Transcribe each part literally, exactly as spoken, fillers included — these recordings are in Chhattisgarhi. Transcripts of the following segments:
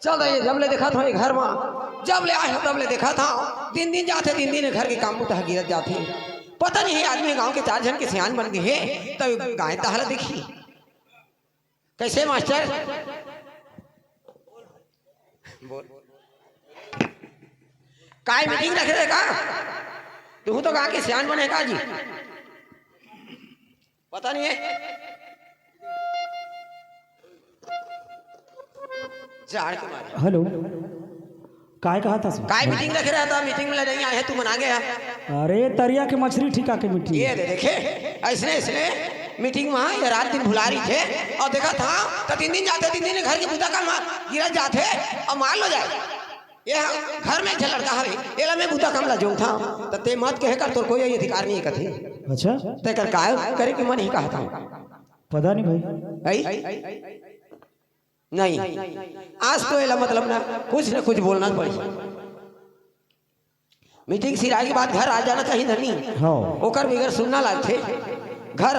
चल दाई, जब ले देखत हंव ये घर म, जब ले आए हंव तब ले देखत हंव, दिन दिन जाथे, दिन दिन ये घर के काम बुता ह गिरत जाथे। पता नहीं ये आदमी गांव के चार झन के सियान बन गे हे, तब गाय तहला देखही। कैसे मास्टर? बोल। काय मीटिंग रखे रहे का? तू तो गांव के सियान बने का जी? पता नहीं है। जाड़ के मारे। हेलो, काय कहा था सर? काय मीटिंग रखे रहता, मीटिंग में ले नहीं आए, तू मना गया। अरे, तरिया के मछली ठिका के मीटिंग। ये दे, देखे, ऐसने, ऐसने मीटिंग में ये रात दिन भुला रही थे और देखा था, तो तीन दिन जाते, तीन दिन घर के बुता काम गिरत जाते और मार लो जाए। ये ह-, घर में एक झन लड़का हवे, एला मैं बुता काम ला जोंग था, तो ते मत कहे कर, तोर कोई अधिकार नहीं है कथे। अच्छा। ते कर काय करे के मन ही कहा था। पता नहीं भाई। आई? नहीं, आज तो एला मतलब ना, कुछ ना कुछ बोलना पड़ी। मीटिंग सिराए के बाद घर आ जाना चाहिए धनी। हाँ। ओकर बगैर सुनना लागथे। घर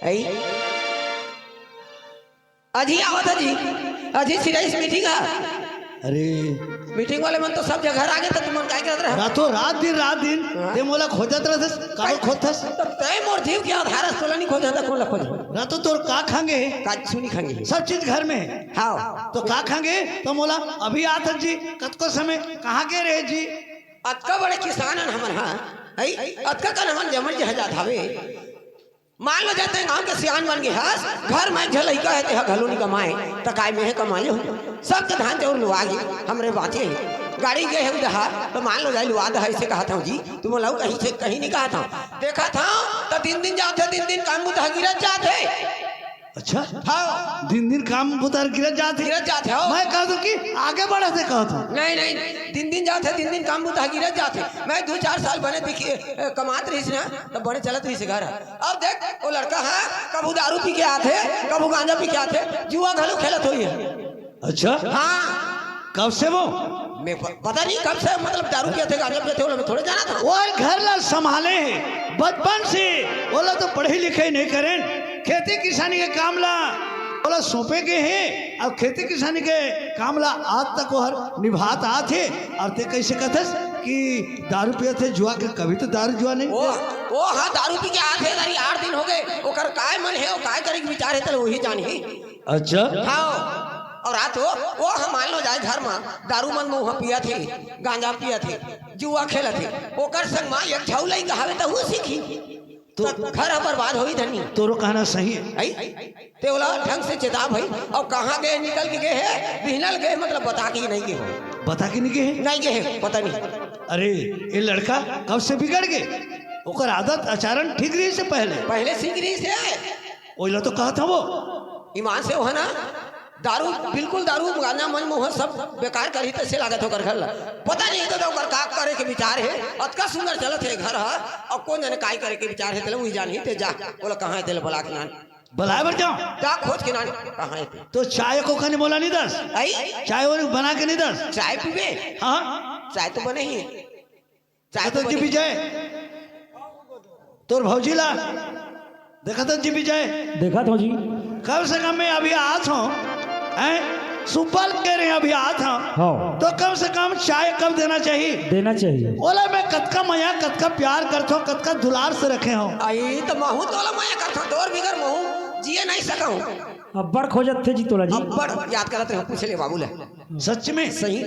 आई। अजी आवत है जी, अजी सिराइस मीटिंग है। अरे। मीटिंग वाले मन तो सब जगह आ गए, तो तुमन काय करत रहे? रातों रात दिन, रात दिन, हाँ। ते मोला खोजत रहथस, काबर खोजथस? तो तय मोर जीव के आधार अस, तोला नहीं खोजत, तो कोन ला खोजहूं? रातों तोर का खांगे हे? का सुनी खांगे हे? सब चीज घर में हे। हाँ। तो का खांगे? तो मोला अभी आत हस जी, कतको समय, कहाँ गे रहे जी? अतका बड़े किसान हन हमन, हाँ। हई? अतका कन हमन जमन जहाजात हवे। मान लो जाते गांव के सियान बन गे हस, घर में एक झन लइका हे, तेहा घलो नी कमाए, त काय मेंह कमाए हूं? सब के धान चाउर लुआ गे, हमरे बांचे हे। गाड़ी गे हे उधार, त मान लो जाए लुआ दहा, अइसे कहत हूं जी, तुमन ला कहीं से कहीं नी कहत हूं। देखत हूं, त दिन दिन जाथे, दिन दिन काम बुता गिरत जाथे। अच्छा? हाँ। दिन दिन काम बुता गिरत जाथे? गिरत जाथे, हाँ। मैं कहत हूं कि आगे बढ़त हे कहत हूं। नहीं, नहीं, दिन दिन जाथे, दिन दिन काम बुता गिरत जाथे। मैं दू चार साल बने दिखी, ए, कमात रहिस ना, त बने चलत रहिस घर। अब देख, वो लड़का, हाँ, कभू दारू पी के आथे, कभू गांजा पी के आथे, जुआ घलो खेलत होही। अच्छा? हाँ। कब से वो? मैं प-, पता नहीं कब से, मतलब, दारू पियत हे, गांजा पियत हे, ओला मैं थोड़े जानत हूं। वो घर ला संभाले हे बचपन से, ओला तो पढ़ई लिखई नहीं करेन, खेती किसानी के काम ला ओला सौंपे गे हे, अब खेती किसानी के काम ला आज तक वो हर निभात आत हे, अउ ते कइसे कथस कि दारू पियत हे, जुआ के, कभी तो दारू जुआ नहीं वो, पिया। वो हाँ, दारू पी के आत हे, दारी आठ दिन हो गे, ओकर काय मन हे, वो काय करे के विचार हे, तले वही जानही। अच्छा। हाँ, अउ रात हो, वो हम मान लो जाए घर में दारू मन मुंह पियत हे, गांजा पियत हे, जुआ खेलत हे, ओकर संग में एक झऊ लइका हवे त वो सीखी। तो त घर ह बर्बाद होही धनी। तोरो कहना सही हे। आई? ते ओला ढंग से चेता भाई, अउ कहाँ गे, निकल के गे हे, बिहनल गे, मतलब बता के नहीं गे हो। बता के नहीं गे हे? नहीं गे हे, पता नहीं। अरे, ये लड़का कब से बिगड़ गे? ओकर आदत आचरण ठीक रहिस हे पहले। पहले सीख रहिस हे। ओइला तो कहत हंव वो। ईमान से ओह ना, दारू, बिल्कुल दारू, गांजा, मंज महुआ सब बेकार करही, तइसे लागत हे ओकर घर ला। पता नहीं तो ओकर का करे के विचार हे, अतका सुंदर चलत हे घर ह, अउ कोन जाने काय करे के विचार हे, तेला उही जानही। ते जा, ओला कहाँ हे, तेला बला के लान। बलाए बर जाओं? जा खोज के लान, कहाँ हे ते। तो चाय को कने मोला नहीं दस? आई? चाय वो बना के नहीं दस? चाय पीबे? हाँ। चाय तो बने ही हे। चाय तो जी विजय, तोर भौजी ला देखत हस जी विजय? देखत हंव जी। कम से कम मैं अभी आत हंव, हैं? सुबह ले कहे रहेंव अभी आत हंव। हाँ। तो कम से कम चाय कप देना चाहिए। देना चाहिए। ओला मैं कतका मया, कतका प्यार करथंव, कतका दुलार से रखे हंव। अई तो महूं तोला मया करथंव, तोर बिगर महूं जिए नहीं सकंव। अब्बड़ खोजत थे जी तोला जी। अब्बड़ याद करत रहेंव, पूछ ले बाबू ले। सच में? सही।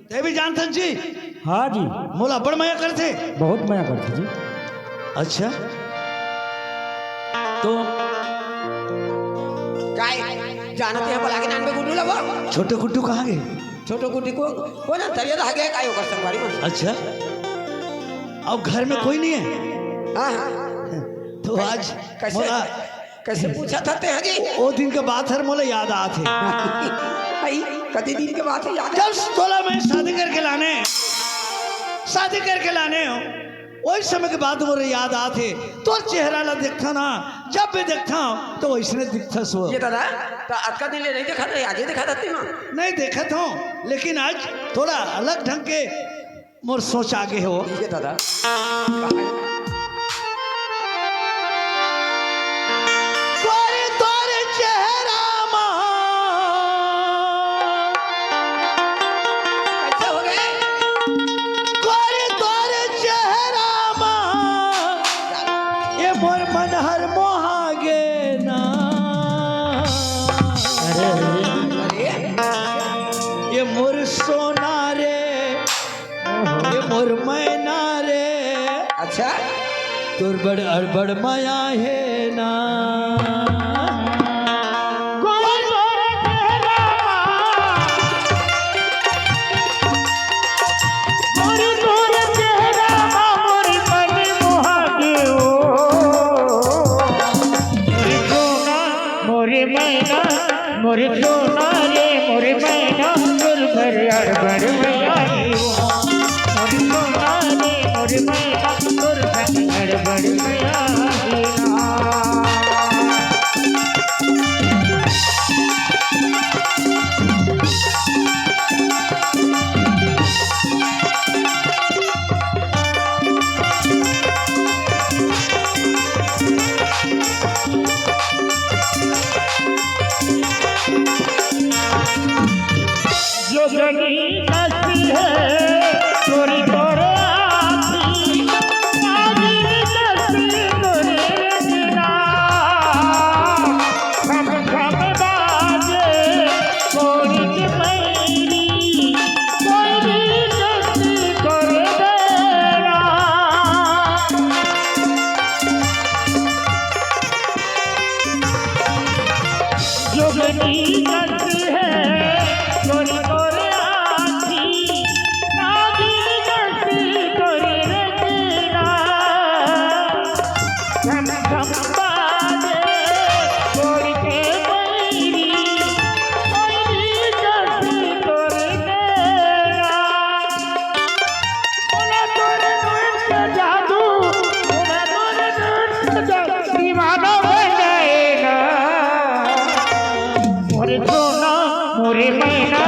ते भी जानत हस जी? हाँ जी। मोला अब्बड़ मया करथे। बहुत मया करथे जी। अच्छा। तो काय जानत हे, बला के लान बे गुड्डू ला वो। छोटे गुड्डू कहाँ गे? छोटे गुड्डू को, वो ना तरिया ला गे, काय ओकर संगवारी मन। अच्छा। अब घर में कोई नहीं है? हाँ, हाँ। तो आज कैसे? मोला कइसे पूछत हस ते ह जी? ओ दिन के बात हर मोला याद आत हे। अई, कति दिन के बात हे याद हे? जब तोला मैं शादी करके लाने, शादी करके लाने हंव, ओही समय के बात मोला याद आत हे। तोर चेहरा ला देखथंव ना, जब भी देखथंव, तो वइसने दिखथस वो। ये दादा, त अतका दिन ले नहीं देखत रहे, आजे देखत हस ते ना? नहीं देखत हंव, लेकिन आज थोड़ा अलग ढंग के मोर सोच आगे हे वो। ये दादा। गोरी तोर चेहरा मा। कैसे हो गए? गोरी तोर चेहरा मा। ये मोर मन हर मोहा गे ना। अरे, अरे। ये मोर सोना रे। ये मोर मैना रे। अच्छा। तोर बड़ अड़बड़ मया हे ना। गोरी तोर चेहरा मा। गोरी तोर चेहरा मा मोर मन मोहा गे ओ। मोर सोना, मोर मैना, मोर सोना रे, मोर मैना, तोर बर अड़बड़ मया हे ओ। मोर सोना रे, मोर मैना, तोर बर अड़बड़ मया हे ना। जोगनी कस हे तोरी तोर आँखी, नागिन कस तोर रचना। खम खम बाजे कोरी के पैरी, कोरी कस तोर बेरा। जोगनी कस हे तोरी तोर आँखी, नागिन कस तोर रचना। झम झम बाजे कोरी के पैरी, पैरी कस तोर बेरा। मोला तोर नूर के जादू, मोला तोर नूर के जादू, दीवाना बन जाए ना। मोरे सोना, मोरे मैना,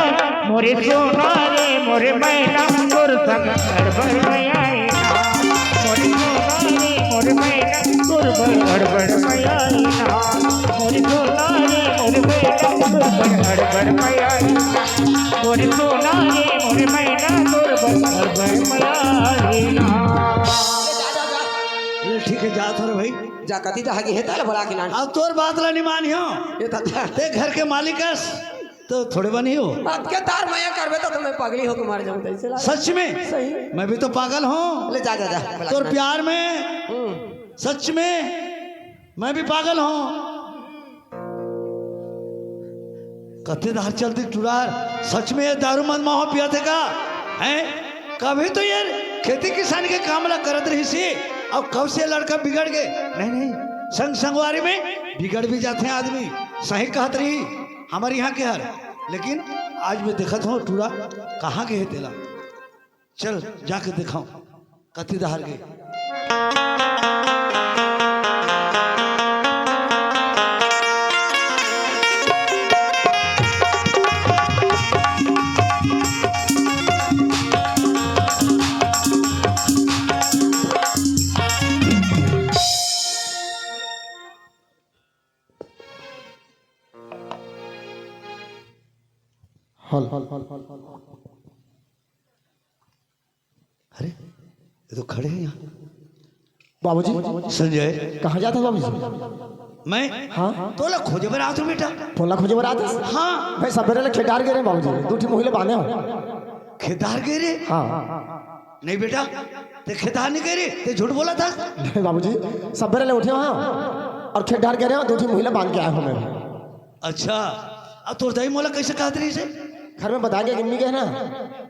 मोरे सोना रे, मोरे मैना, तोर संग अड़बड़ मया हे ना। मोरे सोना रे, मोरे मैना, तोर बर अड़बड़ मया हे ना। मोरे सोना रे, मोरे मैना, तोर बर अड़बड़ मया हे ना। मोरे सोना रे, मोरे मैना, तोर बर अड़बड़ मया हे ना। ले, ठीक हे, जात हंव रे भाई। जा, कति जहाँ गे हे, तेला बला के लान। अब तोर बात ला नहीं मानिहंव। ये दादा। ते घर के मालिक हस, तो थोड़े बनी हो। अब के तार मया करबे तो तुम्हें पगली होके मर जाऊं, तइसे लाग। सच में? सही। मैं भी तो पागल हंव। ले जा, जा, जा, बला तोर के लान। प्यार में हम्म। सच में मैं भी पागल हंव। कते दार चलती टुरार, सच में ये दारू मंज महुआ पियत हे का? हैं? कभी तो ये खेती किसानी के काम ला करत रहिस हे, अउ कब से लड़का बिगड़ गे? नहीं, नहीं, संग संगवारी में बिगड़ भी जाथे आदमी। सही कहत रही हमर यहाँ के हर, लेकिन आज मैं देखत हूँ टूरा कहाँ के हे तेला। चल जाके देखाओ कति डहर गे। हल। अरे, ये तो खड़े हैं यहाँ। बाबूजी। संजय। कहाँ जात हस बाबूजी? मैं? हाँ। तोला खोजे बर आत हूँ बेटा। तोला खोजे बर आत हस? हाँ। मैं सबेरे ले खेत डहर गे रहेंव बाबूजी, दू ठी मुही ल बांधे हंव। खेत डहर गे रहे? हाँ। नहीं बेटा, तैं खेत डहर नहीं गे रहे, तैं झूठ बोलत हस। नहीं बाबूजी, सबेरे ले उठे हंव अउ खेत डहर गे रहेंव, दू ठी मुही ल बांध के आए हंव मैं। अच्छा, अब तोर दाई मोला कइसे कहत रहिस हे? घर में बताय के गिन्नी के हे ना?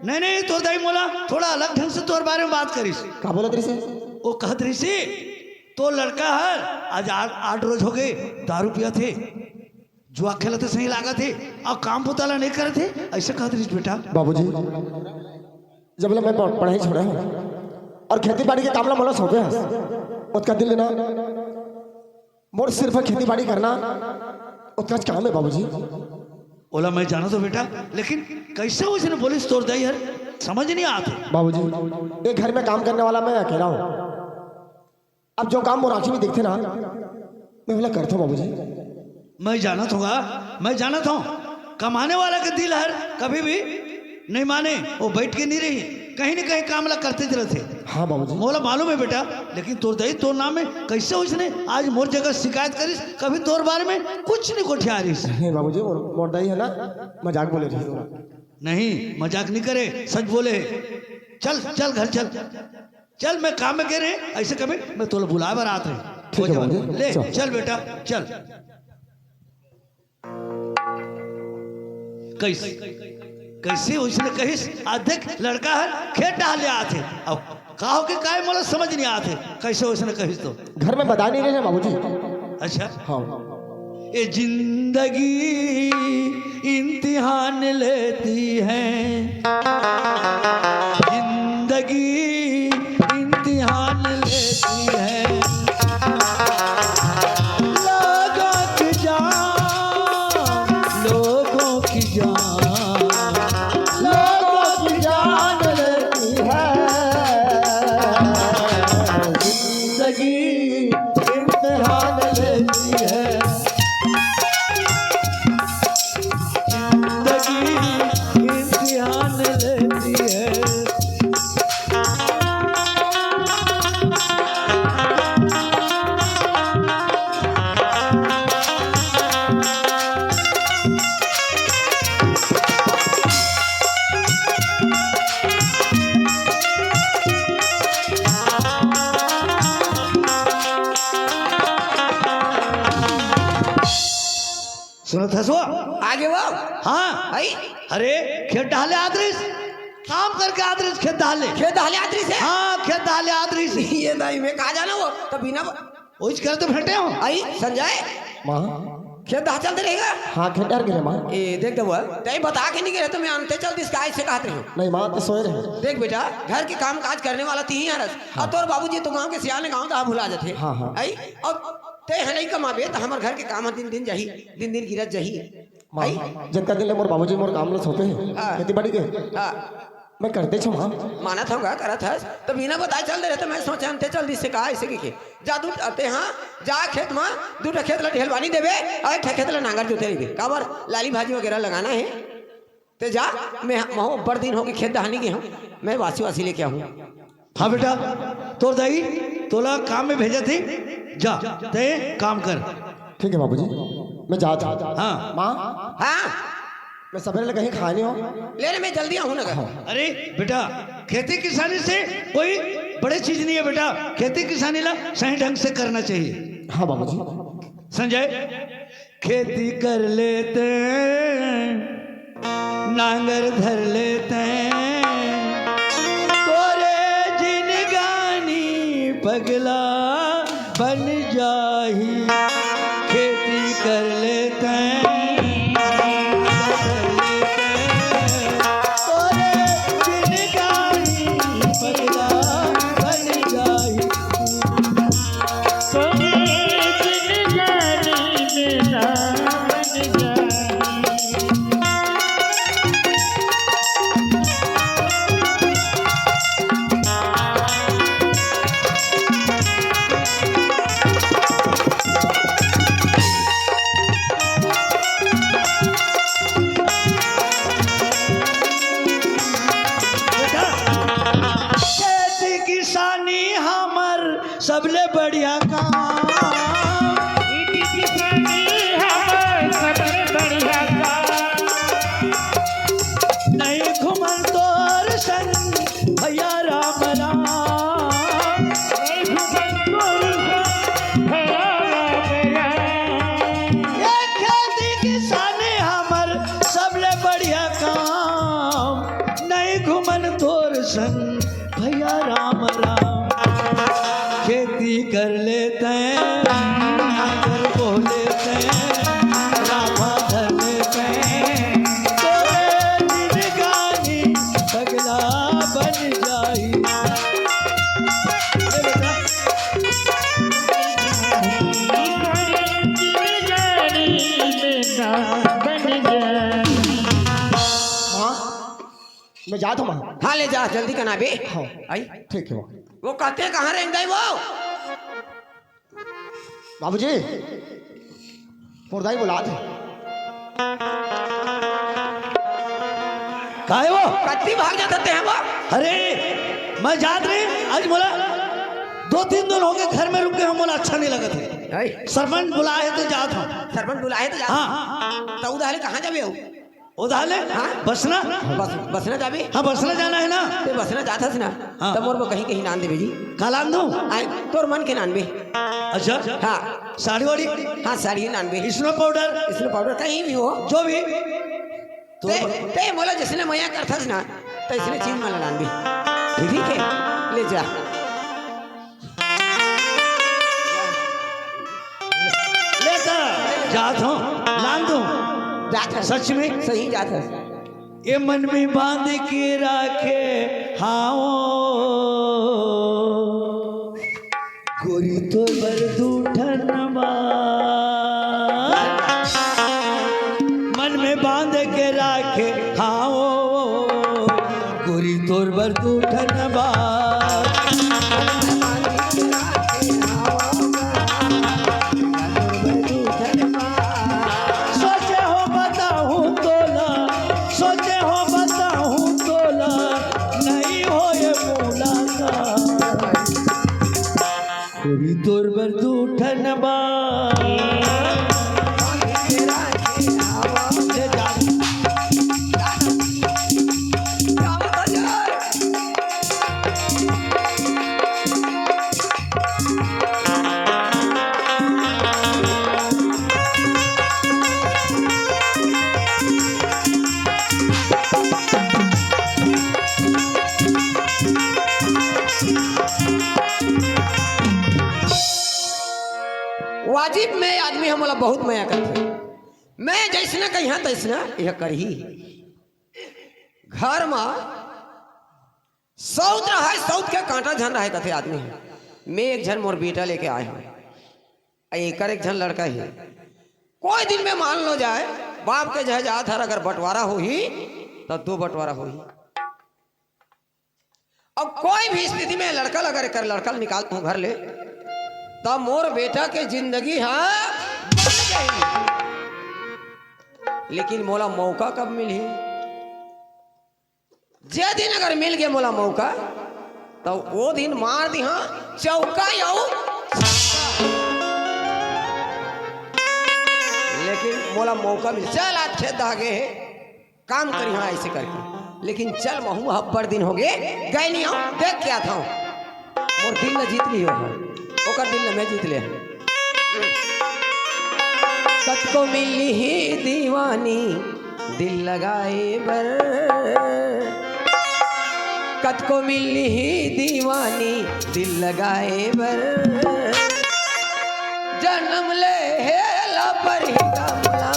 नहीं, नहीं, तोर दाई मोला थोड़ा अलग ढंग से तोर बारे में बात करिस। का बोलत रहिस हे? वो कहत रहिस हे, "तोर लड़का हर आज आठ, आठ रोज हो गे, दारू पियत हे, जुआ खेलत हे, सही लागत हे, अउ काम बुता ला नहीं करत हे," अइसे कहत रहिस बेटा। बाबूजी, जब ले मैं पढ़-, पढ़ाई छोड़े हंव अउ खेती बाड़ी के काम ला मोला सौंपे हस, ओतका दिन ले ना मोर सिर्फ खेती बाड़ी करना, ओतकाच काम हे बाबूजी। ओला मैं जानत हंव बेटा, लेकिन कइसे वइसने बोलिस तोर दाई हर, समझ नहीं आत हे। बाबूजी, ये घर में काम करने वाला मैं अकेला हंव। अब जो काम मोर आँखी में दिखथे ना, मैं ओला करथंव बाबूजी। मैं जानत हंव गा, मैं जानत हंव, कमाने वाला के दिल हर कभी भी नहीं माने, वो बइठ के नहीं रही, कहीं न कहीं काम ला करतेच रहिथे। हाँ बाबूजी। मोला मालूम हे बेटा, लेकिन तोर दाई तोर नाम में कइसे वइसने आज मोर जगह शिकायत करिस, कभी तोर बारे में कुछ नहीं गोठियारिस। नहीं बाबूजी, मोर, मोर दाई हे ना, मजाक बोले रहिस। नहीं, मजाक नहीं करे, सच बोले। चल, चल घर चल, चल, मैं काम में गे रहेंव, अइसे कबे मैं तोला बुलाय बर आत रहेंव। ठीक हे बाबूजी, ले चल। चल बेटा, चल। कइसे, कइसे वइसने कहिस? आज देख, लड़का हर खेत डहर ले आत हे। अब का होगे, काय मोला समझ नहीं आत हे, कइसे वइसने कहिस तो। घर में बताय नहीं रहे बाबूजी। अच्छा। हाँ। ये जिंदगी इम्तिहान लेती है, जिंदगी इम्तिहान लेती है। लोगों की जान, लोगों की जान, लोगों की जान लेती है। जिंदगी इम्तिहान लेती है, जिंदगी इम्तिहान लेती है। सुनत हस वो? आगे वो? हाँ। आई? अरे, खेत डहर ले आत रहिस, काम करके आत रहिस, खेत डहर ले। खेत डहर ले आत रहिस हे? हाँ, खेत डहर ले आत रहिस। ये दाई, मैं का जानंव वो, त बिना ब- ओइच कर तो भेंटे हंव। आई, संजय? माँ। खेत डहर चल दे रहेगा? हाँ, खेत डहर गे रहेंव माँ। ए, देख दे वो, तैं बता के नहीं गे रहे त मैं अंते चल दिस, काय से कहत रहे हंव। नहीं माँ, तैं सोए रहे। देख बेटा, घर के काम काज करने वाला तिही हरस। हाँ। अउ तोर बाबूजी तो गाँव के सियान, गाँव डहर भुला जाथे। हाँ, हाँ। आई? अउ तैं ह नहीं कमाबे त हमर घर के काम ह दिन दिन जाही, दिन दिन गिरत जाही। माँ, आई? जतका दिन ले मोर बाबूजी मोर काम ल सौंपे हे, हाँ। खेती बाड़ी के, हाँ। मैं करतेच हंव माँ। मानत हंव गा, करत हस, त बिना बताय चल दे रहे त मैं सोचेंव अंते चल दिस हे का, अइसे कहिके। जा दू, तैं हाँ, जा खेत म, दू ठा खेत ल ढेलवानी देबे, अउ एक ठा खेत ल नांगर जोते रहिबे। काबर लाली भाजी वगैरह लगाना हे। तैं जा, मैं, महूँ अब्बड़ दिन होगे खेत डहर नइ गे हंव, मैं वासी वासी लेके आहूँ। हाँ बेटा, तोर दाई तोला काम में भेजत हे, जा, तैं काम कर। ठीक हे बाबूजी, मैं जात हंव। हाँ। माँ, हाँ। मैं सबेरे ले कहीं खाय नइ हंव। ले रे, मैं जल्दी आहूँ ना गा। हाँ। अरे बेटा, खेती किसानी से कोई बड़े चीज नहीं है बेटा, खेती किसानी ला सही ढंग से करना चाहिए। हाँ बाबूजी। संजय, खेती कर लेते हैं, नांगर धर लेते हैं, तोरे जिनगानी पगला बन जाही। खेती कर लेते तैं, तोरे जिनगानी पगला बन जाई। तोरे जिनगानी मेरा बन जाई। खेती किसानी हमर सबले बढ़िया काम। खेती किसानी हमर सबले बढ़िया काम। नहीं घुमन तोर संग भैया राम राम। नहीं घुमन तोर संग भैया राम राम। ये खेती किसानी हमर सबले बढ़िया काम। नहीं घुमन तोर संग भैया राम राम। खेती कर लेते, नांगर बो लेते, राफा धर लेते, तोरे जिनगानी पगला बन जाई। ये बेटा। बन जाई। हाँ, मैं जात हूँ। हाँ, ले जा, जल्दी कना बे। हाँ। आई? ठीक है। वो कहते कहाँ रेंग गए वो? बाबूजी, पुरदाई बुलात हे। काहे वो? कत्ती भाग जात हे वो? अरे, मैं जात रहे, आज मोला दो तीन दिन हो गए घर में रुक के, हम मोला अच्छा नहीं लगत हे। आई? सरपंच बुलाए हे तो जात हूँ। सरपंच बुलाए हे तो जात हूँ। हाँ। तो उधारे कहाँ जाबे हो? उधार ले? हाँ? बसना? बस, बसना जाबे? हाँ, बसना जाना हे ना? ते बसना जात हस ना? हाँ। तब मोर बर कहीं कहीं लान देबे जी। का लान दूँ? आय, तोर मन के लानबे। अच्छा? हाँ। साड़ी वाड़ी? हाँ, sari लानबे। Snow powder? Snow powder कहीं भी हो। जो भी? तो ते, ते मोला जइसने मया करथस ना, तइसने चीज मन ला लानबे। ठीक हे? ले जा। ले जा, जात हूँ, लान दूँ। जात हस। सच में? सही जात हस। ये मन में बांध के राखे, हाँ ओ। गोरी तोर बर दू ठन बात। मन में बांध के राखे, हाँ ओ। गोरी तोर बर दू ठन बात। सोचे हो बताहूँ तोला, सोचे हो बताहूँ तोला, नहीं होय मुलाकात। गोरी तोर बर दू ठन बात। वाजिब में आदमी हमला बहुत मया करथे। मैं जइसना कहिहां तइसना यह करही। घर म सौत रहय, सौत के कांटा झन रहय कथे आदमी ह। मैं एक झन मोर बेटा लेके आय हंव, एकर एक झन लड़का हे। कोई दिन में मान लो जाय, बाप के जहे जात हर अगर बंटवारा होही, त दो बंटवारा होही। अब कोई भी स्थिति में लड़का ल अगर एकर लड़का ल निकाल दूं घर ले, त मोर बेटा के जिंदगी ह बन जाही। लेकिन मोला मौका कब मिलही? जे दिन अगर मिल गे मोला मौका, त वो दिन मार दिहां चौका अउ छक्का। लेकिन मोला मौका मिल, चल आज खेत दहा गे हे, काम करिहां ऐसे करके। लेकिन चल महूं अब्बड़ दिन होगे, गए नहीं हंव, देख के आथंव। मोर दिल ल जीत लियो हंव, ओकर दिल ल मैं जीत ले हंव। कतको मिलही दीवानी दिल लगाए बर, कतको मिलही दीवानी दिल लगाए बर, जनम ले हे ला परही गा मोला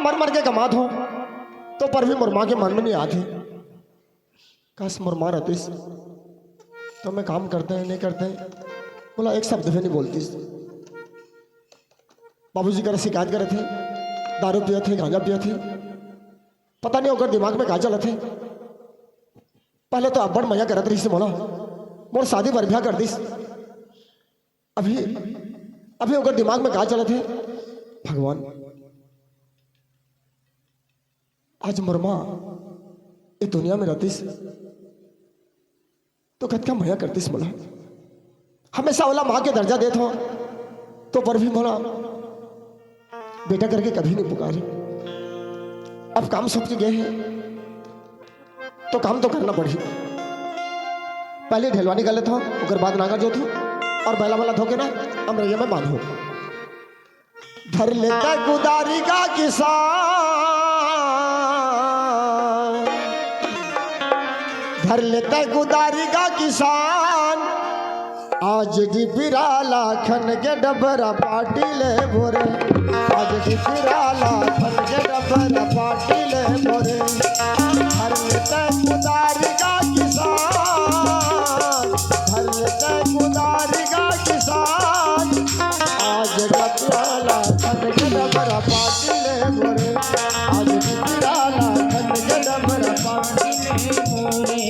मर मर के कमात हों, तो पर भी मोर माँ के मन में नइ आत हे। काश मोर माँ रहतिस, तो मैं काम करतें, नइ करतें, मोला एक शब्द भी नइ बोलतिस। बाबूजी करा शिकायत करत हे, दारू पियत हे, गांजा पियत हे, पता नइ ओकर दिमाग में का चलत हे। पहले तो अब्बड़ मया करत रहिस मोला, मोर शादी बर ब्याह कर दिस। अभी, अभी ओकर दिमाग में का चलत हे, भगवान। आज मोर माँ ए दुनिया में रहतिस, तो कतका मया करतिस मोला। हमेशा ओला माँ के दर्जा देत हों, तो पर भी मोला बेटा करके कभी नइ पुकारे। अब काम सौंप के गे हे, तो काम तो करना पड़ही। पहले ढेलवानी कर लेत हों, ओकर बाद नांगर जोत हों, अउ बैला मन ला धो के ना अमरैया में बांधहूँ। धर लेते कुदारी का किसान, धर लेते कुदारी का किसान, आज डिपिराला खन के डबरा पाटी लेबो रे, आज डिपिराला खन के डबरा पाटी लेबो रे। धर लेते कुदारी का किसान, धर लेते कुदारी का किसान, आज डिपिराला खन के डबरा पाटी लेबो रे, आज डिपिराला खन के डबरा पाटी लेबो रे।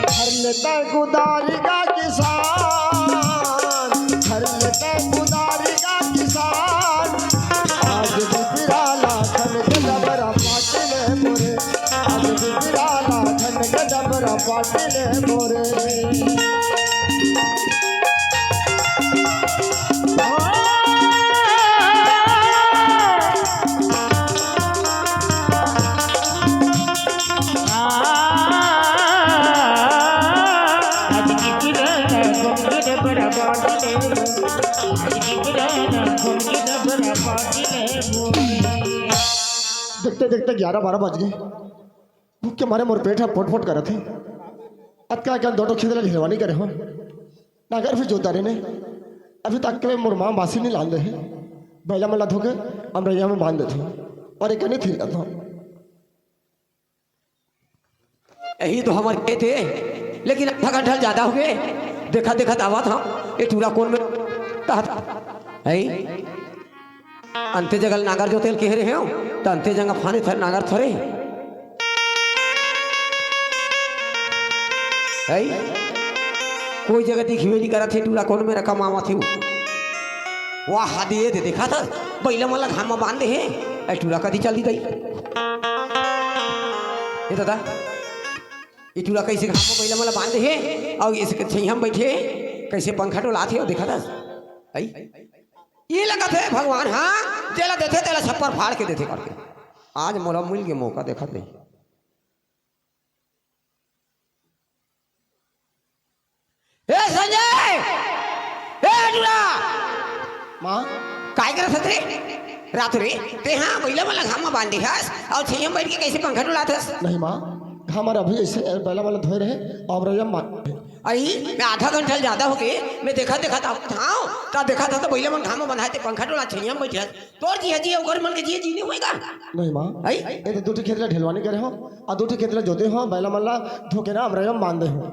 धर लेते कुदारी का किसान, धर लेते कुदारी का किसान, आज डिपिराला खन के डबरा पाटी लेबो रे, आज डिपिराला खन के डबरा पाटी लेबो रे। देखते देखते ग्यारह बारह बज गे। भूख के मारे मोर पेट ह फोट फोट करत हे। अतका कन दो ठो खेत ला ढेलवानी करे हों, नागर भी जोत डारे नइ। अभी तक के मोर माँ बासी नइ लान दे हे। बैला मन ला धो के अमरैया में बांध देत हों अउ एकर नइ थिर जात हों। यही तो हमर खेत हे, लेकिन आधा घंटा ले जादा होगे, देखत देखत आवत हंव, ए टूरा कोन में कहत हे? अंते जगह ले नागर जोते ल केहे रेहेंव, त अंते जगह फाने थर नागर थरे। हे? कोई जगह दिखबे नइ करत हे, टूरा कोन में रकम आवत हे वो। वाह, हादी ए दे, देखत हस, बइला मन ला घाम म बांध दे हे। ए टूरा कति चल दिस दाई? ए दादा, ए टूरा कइसे घाम म बइला मन ला बांध दे हे, अउ एदे छइहां म बइठे हे, कइसे पंखा डोलात हे, अउ देखत हस? अई? ए लगत हे भगवान, हां, जेला देथे, तेला छप्पर फाड़ के देथे करके। आज मोला मिल गे मौका, देखत नहीं। ए संजय! ए टूरा! माँ? काय करत हस रे? रात रे, तें हा बइला मन ला घाम म बांध दे हस, अउ छइहां म बइठ के कइसे पंखा डोलात हस? नहीं माँ, घाम म अभी अइसे बइला मन ला धोए रहे, अउ रइया मार। अई, मैं आधा घंटा ले जादा होगे, मैं देखत देखत आवत हंव, त देखत हंव त बइला मन घाम म बंधाय, तें पंखा डोलात छइहां म बइठे हस। तोर जिया जी, ओकर मन के जिया जी नइ होय गा। नहीं माँ, अई? ए तो दू ठे खेत ला ढेलवानी करे हों, अउ दू ठे खेत ला जोते हों, बइला मन ला धो के ना अमरैया म बांध दे हों।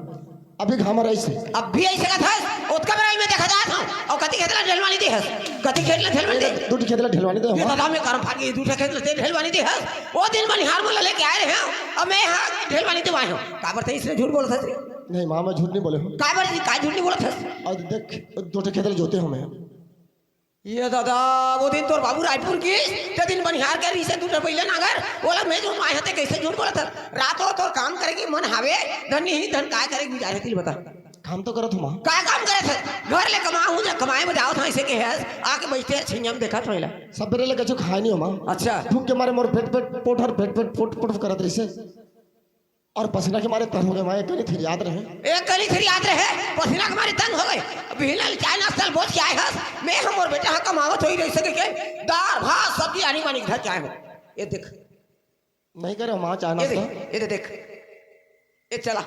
अभी घाम म रहिस हे। अभी अइसे कथस, ओतका बेरा में देखा जात हंव। अउ कति खेत ला ढेलवानी दे हस? कति खेत ला ढेलवानी दे? दू ठे खेत ला ढेलवानी दे ए हों। दादा, मैं करम फार के दू ठे खेत ला तें ढेलवानी दे हस। ओ दिन बनिहार मन ला लेके आय रहेंव, अउ मैं हा ढेलवानी देवाय हंव। काबर तें अइसने झूठ बोलत हस रे? नहीं माँ, मैं झूठ नइ बोले हों। काबर जी, काय झूठ नइ बोलत हस? अउ देख, दू ठे खेत ला जोते हों मैं। ए दादा, ओ दिन तोर बाबू रायपुर गिस, ते दिन बनिहार कहे रिहिस हे दू ठे बइला नागर, ओला मैं जोतवाय हंव, तें कइसे झूठ बोलत हस? रात हो तोर काम करे के मन हावे, धन नइ हे, धन काय करे के बिचार हे, तेला बता। काम तो करत हूँ माँ। का काम करत हस? घर ले कमाहूँ, जब कमाए में जावत हूँ, ऐसे के हस, आके बैठे हस, छिंझम देखत हूँ एला। सबेरे ले कछु खाए नहीं हूँ माँ। अच्छा। भूख के मारे मोर पेट, पेट, पोट हर पेट, पेट, पोट, पोट करत रहिसे। और पसीना के मारे तंग हो गए माँ, एक कनी थरियात रहे। एक कनी थरियात रहे, पसीना के मारे तंग हो गए। अब बिहना ले चाय नाश्ता बोझ के आए हस, मैं हम और बेटा हाँ कमावत होई रही सके के, दाल, भात, सब्जी, आनी बानी घर के आए हो। ये देख। नहीं करे माँ चाय ये नाश्ता। देख, ये दे देख। ये चला।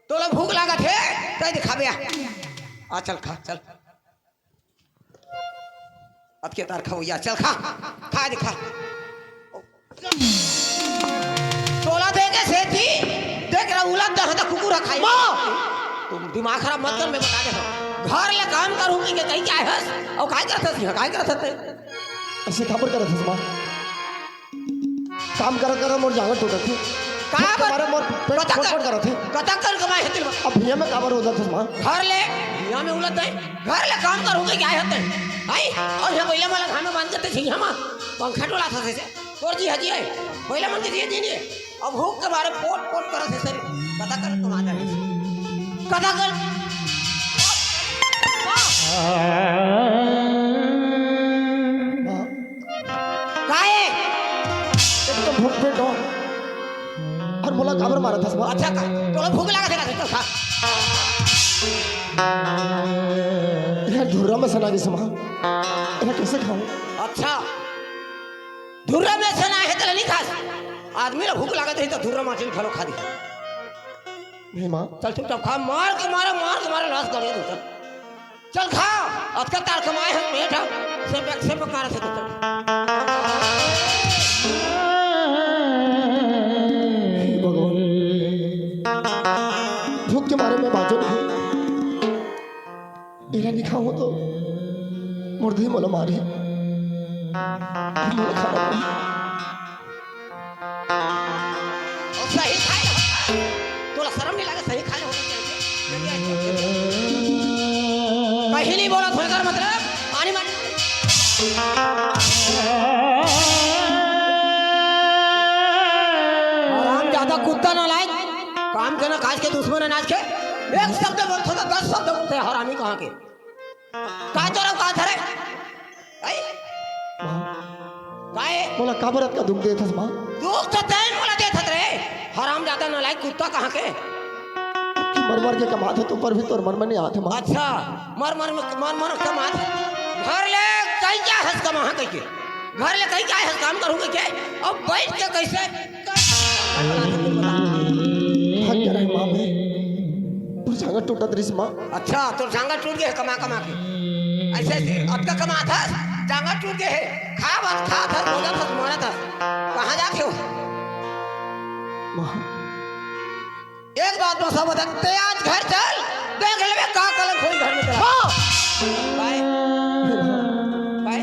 तोला भूख लागत हे, तै दिखाबे आ। आ चल खा, चल। अब के तार खाओ या, चल खा। खा दे खा। तोला दे के सेती, देख रहा उलट दे, तो कुकुर खाई। माँ! तुम दिमाग खराब मत कर, मैं बता दे। घर ले काम करूँगी के कहीं क्या है? और काय करत हस? काय करत हस? ऐसे खबर करत हस माँ। काम करा करा मोर जांगर टूटत हे। का भूख के बर-, मारे मोर पेट कतक, फटफट करत हे। कतक कन कमाए हे तेला? अब भुइयां में काबर उलत हस माँ? घर ले, भुइयां में उलत हे। घर ले काम करूँगी क्या हे ते? आई? और यहाँ बइला मन ला घाम में बांध के ते झिंझा माँ पंखा डोलात हस। तोर जी हजी हे। बइला मन के जी हजी नहीं हे। अब भूख के मारे पोट पोट करत हे सर। कतक कन कमा जाए। कतक कन। माँ, काहे? एक तो भूख पेट हो। और मोला काबर मारत हस माँ? अच्छा का? तोला भूख लागत हे का? तो खा। यार धुर्रा में सना गिस माँ। यार कैसे खाऊं? अच्छा। धुर्रा में सना हे तेला नहीं खास। आदमी ला भूख लागत रही तो धुर्रा माटी घलो खा दी। नहीं माँ। चल चुपचाप खा, मार के मारा, मार के मारा, लाश गड़े दू चल। चल खा, अतका तार कमाए हस पेट ह, से पे, से पे मारत हे तो चल। हे भगवान, भूख के मारे मैं बाँचो नहीं। एला नहीं खाऊं तो मुर्दे मोला मारे। मोला खाना पड़ी। सही खाए हो। तोला शर्म नहीं लगे, सही खाए हो। कहीं नहीं बोला, थोड़ी देर मतलब, आनी मत। हराम ज्यादा कुत्ता ना लाए, काम के ना काज के दुश्मन अनाज के, एक शब्द बोलथो तो दस शब्द बोलथे, हरामी कहाँ के। का तोर औकात हरे? आई? माँ, काहे? मोला काबर अतका दुख देत हस, माँ? दुख तो तैं मोला देत हस रे, हरामजादा नालायक कुत्ता कहाँ के। कि मर मर के कमात हो तो पर भी तोर मन में नहीं आत हे, माँ। अच्छा, मर मर, मर मर कमात। घर ले कहीं क्या हस कमा कहिके? घर ले कहीं क्या हस काम करूँगा क्या? अब बैठ के कैसे? भाग के रहे माँ बे। तोर जांगर टूटत रहिस माँ। अच्छा, तोर जांगर टूट गए हे कमा कमा के। ऐसे, ऐसे अतका कमात हस, जांगर टूट गए हे। खा बस, खात हस, बोलत हस, मारत हस। कहाँ जात हो? माँ। एक बात में सब बता, ते आज घर चल, देख लेबे का कलंक होई घर में तेला। माँ। बाय। बाय।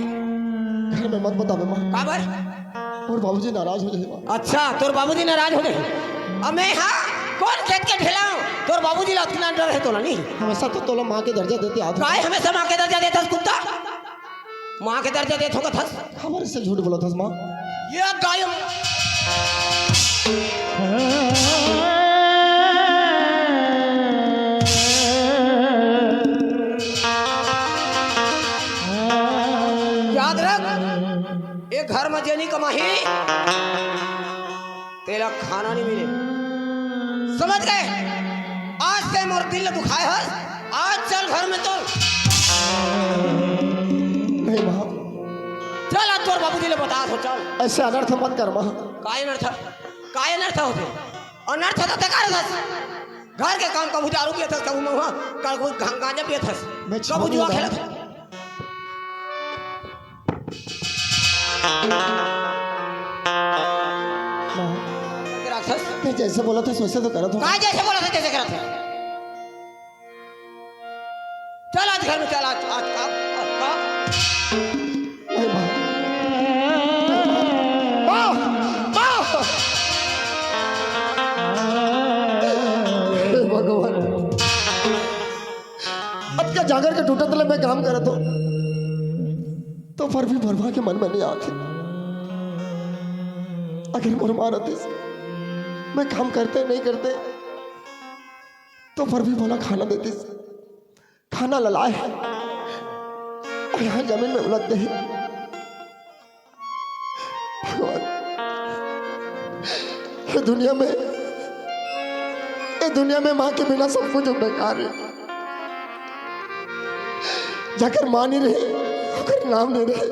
घर में मत बतावे माँ। काबर? मोर बाबूजी नाराज हो जाही माँ। अच्छा, तोर बाबूजी नाराज हो जाही। अब मैं हाँ, कोन खेत के ढेला हूँ? तोर बाबूजी ला अतना डर हे तोला नहीं? हमेशा तो तोला माँ के दर्जा देते आत हस। काय हमेशा माँ के दर्जा देत हस कुत्ता? माँ के दर्जा देत होगा थस? काबर से झूठ बोलत हस माँ? ये गाय। याद रख, ए घर में जेनी कमाही, तेला खाना नहीं मिले। समझ गए? आज से मोर दिल दुखाए हस, आज चल घर में तो। नहीं माँ। चल, आज तोर बाबूजी ले बता दो, चल। ऐसे अनर्थ मत कर माँ। काय अनर्थ? काय अनर्थ होथे? अनर्थ तो ते करत हस। घर के काम, कभू दारू पियत हस, कभू महुआ, कभू गा-, गांजा पियत हस, मैं कभू जुआ खेलत हस। माँ, राक्षस। ते जैसे बोलत हस वैसे तो करत हूँ। काय जैसे बोलत हस तैसे करत हस? चल आज घर में चल, आज, आज का, आज का। नहीं माँ। माँ, माँ। हे भगवान। अतका जांगर के टूटत ले मैं काम करत हूँ, तो पर भी बरवा के मन में नहीं आते। अगर मोर माँ रहतीस, मैं काम करते नहीं करते, तो पर भी मोला खाना देतिस, खाना ल लाए हे, अउ यहाँ जमीन में उलट दे हे। भगवान, ये दुनिया में, ये दुनिया में माँ के बिना सब कुछ बेकार हे। जेकर माँ नइ रहे, ओकर नाम नइ रहे।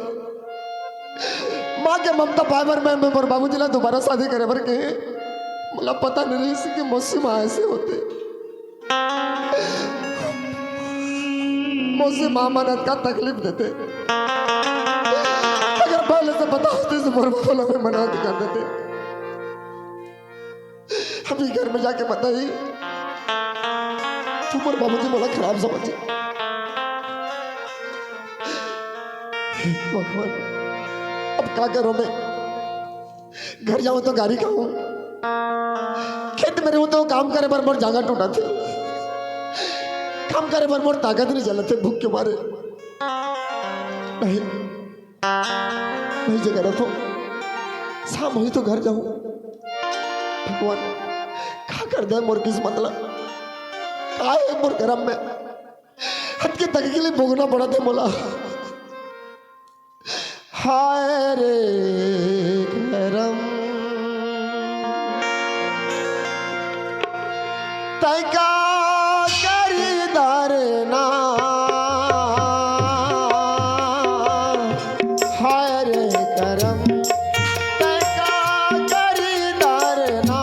माँ के ममता पाए बर मैं, मैं मोर बाबूजी ला दोबारा शादी करे बर कहे। मोला पता नइ रहिस कि मौसी माँ ऐसे होथे। मौसी माँ मन अतका तकलीफ देथे। अगर पहले से पता होतिस तो मोर बाबू ला मैं मना के कर देते। अभी घर में जाके बताही, तो मोर बाबूजी मोला खराब समझही। भगवान, अब का करंव मैं? घर जाहूं तो गारी खाहूं, खेत में रहूं तो काम करे बर मोर जांगर टूटथे, काम करे बर मोर ताकत नइ चलथे भूख के मारे। नहीं, नहीं जगह रखो, शाम होही तो घर जाहूं। भगवान, का कर दे मोर किस्मत ला, का हे मोर करम में, अतके तकलीफ भोगना पड़थे मोला। हाय रे करम, तैं का करी धरना। हाय रे करम, तैं का करी धरना।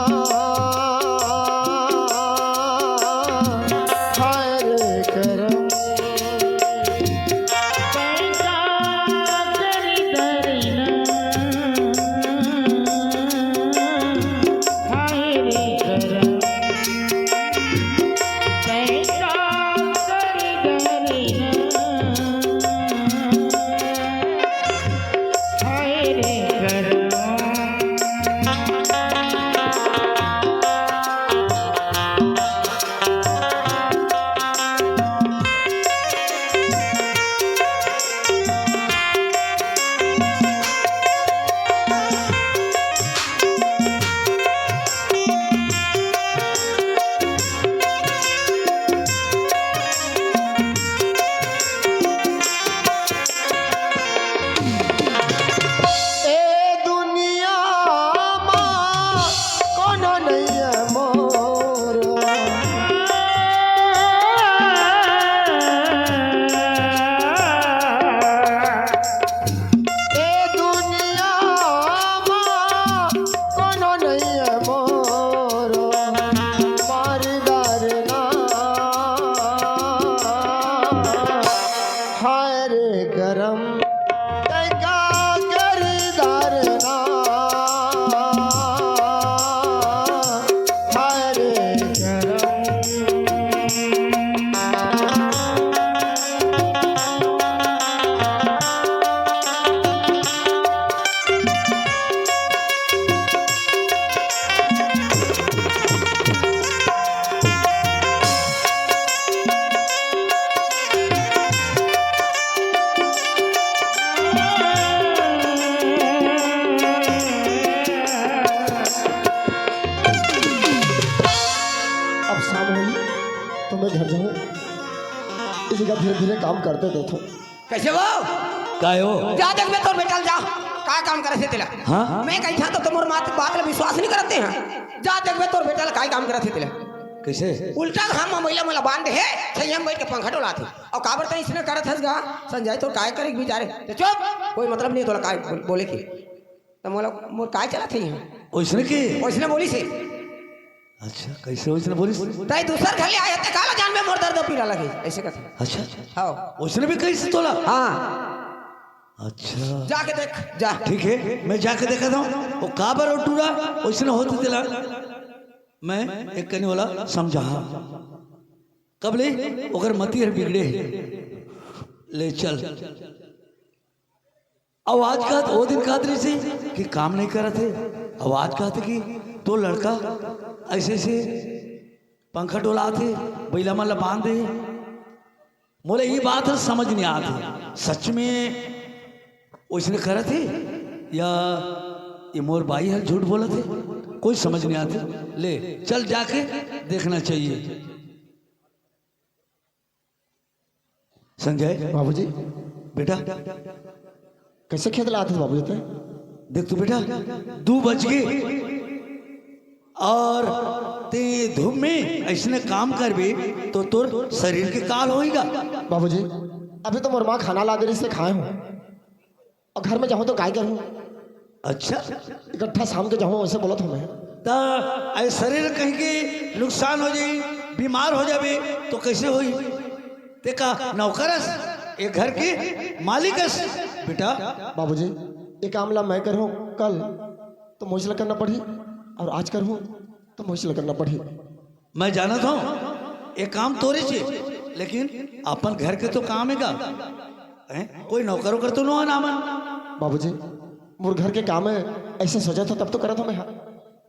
हाय रे करम, ए दुनिया मा कोनो नइये मोर। ए दुनिया मा कोनो नइये मोर, मारी धरना। हाय रे करम, तैं का करी धरना। हाय रे करम। अब शाम होही, तो मैं घर जाहूं। इस जगह धीरे-धीरे काम करते देथों। कइसे वो? काय हो? जा देखबे तोर बेटा ल, जा। काय काम करत हे तेला? हाँ? मैं कहिथंव तो तुम मोर मात, बात ल विश्वास नइ करते हैं। जा देखबे तोर बेटा ल काय काम करत हे तेला। कइसे? उल्टा घाम म महिला मन ल बांध दे हे, छइहां म बइठ के पंखा डोलात हे। अउ काबर तैं अइसने करत हस गा? संजय, तोर काय करे के बिचारे? ते चुप! कोई मतलब नइ हे तोला काय बोल-, बोले के। त मोला, मोर काय चलत हे इहां? ओइसने के? ओइसने बोलिस हे। अच्छा, कइसे ओइसने बोलिस? तैं दूसर घर ले आए हस, तैं काला जानबे मोर दर्द पीरा लगे, अइसे कथे। अच्छा। हाँ। ओइसने भी कहिस तोला? हाँ। अच्छा। जाके देख, जा। ठीक हे, मैं जाके देखत हंव। वो काबर ओ टूरा ओइसने होथे तेला, मैं एक कनी ओला समझाहूं। कब ले ओकर मति हर बिगड़े हे। ले चल। अउ आज कहत, ओ दिन कहत रहिस हे कि काम नइ करत हे, अउ आज कहत हे कि तोर लड़का अइसे-अइसे पंखा डोलात हे, बइला मन ल बांध दे हे। मोला ये बात ह समझ नइ आत हे, सच में ओइसने करत हे या ये मोर बाई हर झूठ बोलत हे, कोई समझ नइ आत हे। ले चल, जाके देखना चाहिए। संजय, बाबूजी। बेटा, कइसे खेत ला आथस बाबूजी तैं? देख तो बेटा, दू बज गे अउ तैं धूप में अइसने काम करबे तो तोर शरीर के काल होही गा। बाबूजी, अभी तो मोर माँ खाना ला दे रहिस, खाए हँव। अउ घर में जाहूँ तो काय करहूँ? अच्छा। इकट्ठा शाम के जाहूँ, अइसे बोलत हँव मैं। त ए शरीर कहीं के नुकसान हो जाही, बीमार हो जाबे, तो कइसे होही? तैं का नौकर अस, ए घर के मालिक अस, बेटा। बाबूजी, ए काम ला मैं करहूँ कल, तो मोहिच ला करना पड़ही, अउ आज करहूँ, तो मोहिच ला करना पड़ही। मैं जानत हँव, ए काम तोरेच हे, लेकिन अपन घर के तो काम हे गा, हैं? कोई नौकर वोकर तो नोहय ना मन। बाबूजी, मोर घर के काम हे, अइसे सोचत हँव तब तो करत हँव मैं हा।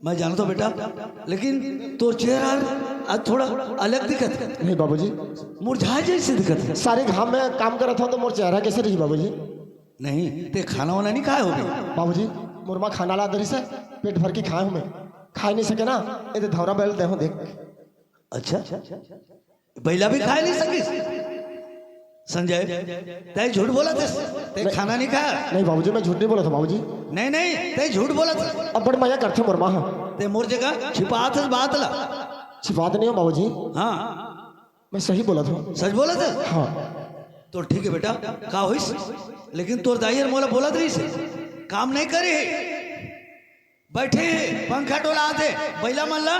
मैं जानत हँव बेटा, लेकिन तोर चेहरा आज थोड़ा अलग दिखत हे। नहीं बाबूजी। मुरझाए जइसे दिखत हे। सारे घाम में काम करत हँव तो मोर चेहरा कइसे रही बाबूजी? नहीं, तैं खाना वाना नइ खाए होबे। बाबूजी, मोर माँ खाना ला दे रहिस हे, पेट भर के खाए हँव मैं। खाए नइ सकेंव ना, ए दे धौरा बइला ल दे हँव देख। अच्छा, बइला भी खाए नइ सकिस? संजय, तैं झूठ बोलत हस, तैं नहीं। खाना नइ खाए? नहीं बाबूजी, मैं झूठ नइ बोलत हँव बाबूजी। नहीं, नहीं, तैं झूठ बोलत हस। अब्बड़ मया करथे मोर माँ ह। तैं मोर जगह छिपात हस बात ला। छिपात नइ हँव बाबूजी। हाँ। मैं सही बोलत हँव। सच बोलत हस? हाँ। तो ठीक हे बेटा, का होइस? लेकिन तोर दाई हर मोला बोलत रहिस हे, काम नइ करे हे, बइठे हे, पंखा डोलात हे, बइला मन ला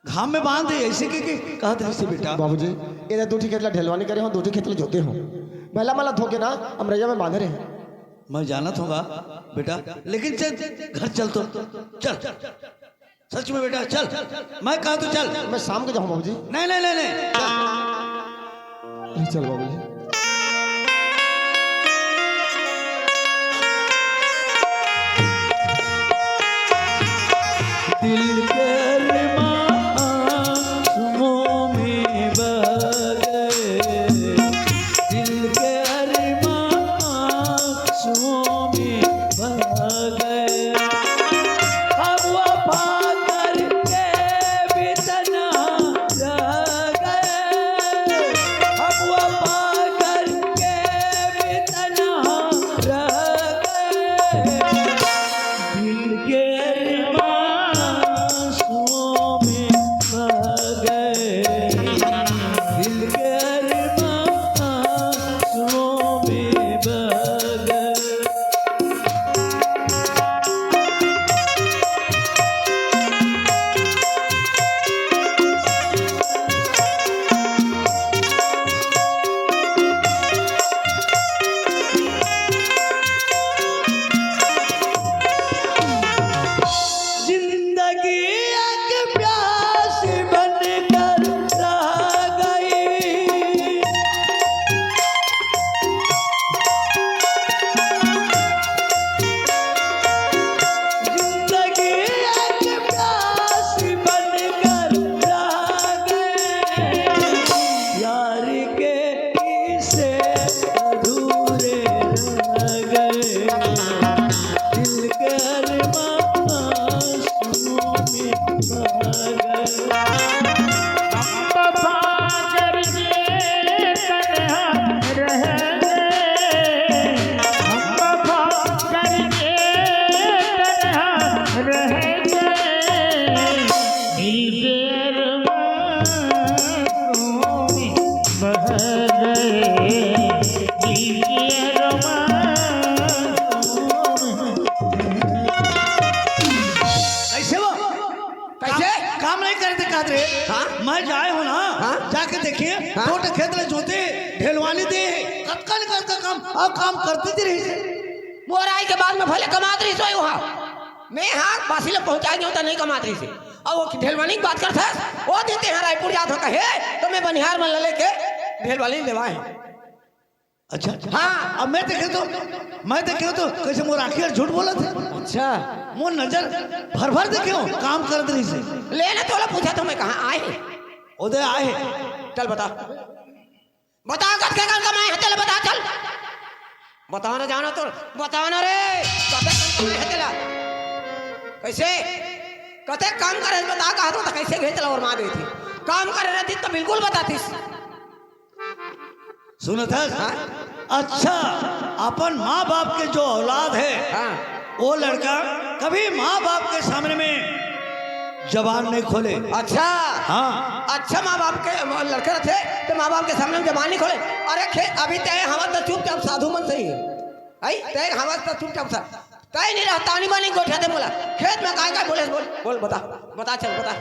घाम में बांध दे, अइसे कहिके कहत रहिस हे बेटा। बाबूजी, ए दे दू ठी खेत ला ढेलवानी करे हँव, दू ठी खेत ला जोते हँव, बइला मन ला धो के ना अमरइया में बांधे रहेंव। मैं जानत हँव गा बेटा, लेकिन चल, घर चल तो, चल। सच में बेटा, चल, मैं कहँव तो चल। मैं शाम के जाहूँ बाबूजी। नहीं, नहीं, नहीं, नहीं, चल। नहीं, चल बाबूजी। दिल के अरमां आंसुओं में बह गए, दिल के अरमां आंसुओं में बह गए। अब वफा करके भी तन्हा रह गए, अब वफा करके भी तन्हा रह गए। दिल के अरमां आंसुओं में बह गए, दिल के अरमां आंसुओं में बह गए। जिंदगी एक प्यास बनकर रह गई। जिंदगी एक प्यास बनकर रह गई। यार के किस्से अधूरे रह गए। दिल के अरमां आंसुओं में बह गए। हम वफा करके तन्हा रह गए, हम वफा करके तन्हा रह गए, दिल के अरमां बह गए, दिल के अरमां। कइसे वो? कइसे? काम, काम नइ करे तैं कहत रहे। हाँ? मैं जाए हँव ना, हाँ? जाके देखेंव, हाँ? दू ठो खेत ला जोते, ढेलवानी दे, कतका न कतका काम, अउ काम करत ही रहिस हे। मोर आए के बाद में भले कमात रहिस होही उहाँ। मैं हा बासी ला पहुँचाए गेंव त नइ कमात रहिस हे। अउ वो ढेलवानी के बात करथस, वो दिन तैं हा रायपुर जात हँव कहे, त मैं बनिहार मन ला लेके ढेलवानी लेवाए हँव। अच्छा। हाँ। अब मैं देखेंव तो, मैं देखेंव तो कइसे मोर आँखी हर झूठ बोलत हे। अच्छा। मोर नजर भर भर देखेंव, काम करत रहिस हे। ले ना, तोला पूछत हँव मैं, कहाँ आए हे? ओ दे आए हे। चल बता। बता, कतके कन कमाए हस, चल बता, चल। बता ना, जाना तो, बता ना रे, कतके कन कमाए हस तेला? कइसे? कतके काम करे हस बता, कहत हँव त कइसे घेंच ला अउ मार देथे। काम करे रहितिस त बिल्कुल बतातिस। सुनत हस? हाँ। अच्छा, अपन माँ बाप के जो औलाद हे, हाँ। वो लड़का कभी माँ बाप के सामने में जबान नहीं खोले। अच्छा। हाँ। अच्छा, माँ बाप के लड़का रथे तो माँ बाप के सामने में जबान नहीं खोले। अरे खे-, अभी तय हवस तो चुपचाप साधु मन सही हे। आई, तय हवस तो चुपचाप सा। तय नहीं रहता, नहीं मानी गोठिया दे मोला। खेत में काय काय बोले, बोल, बोल, बता, बता, चल, बता।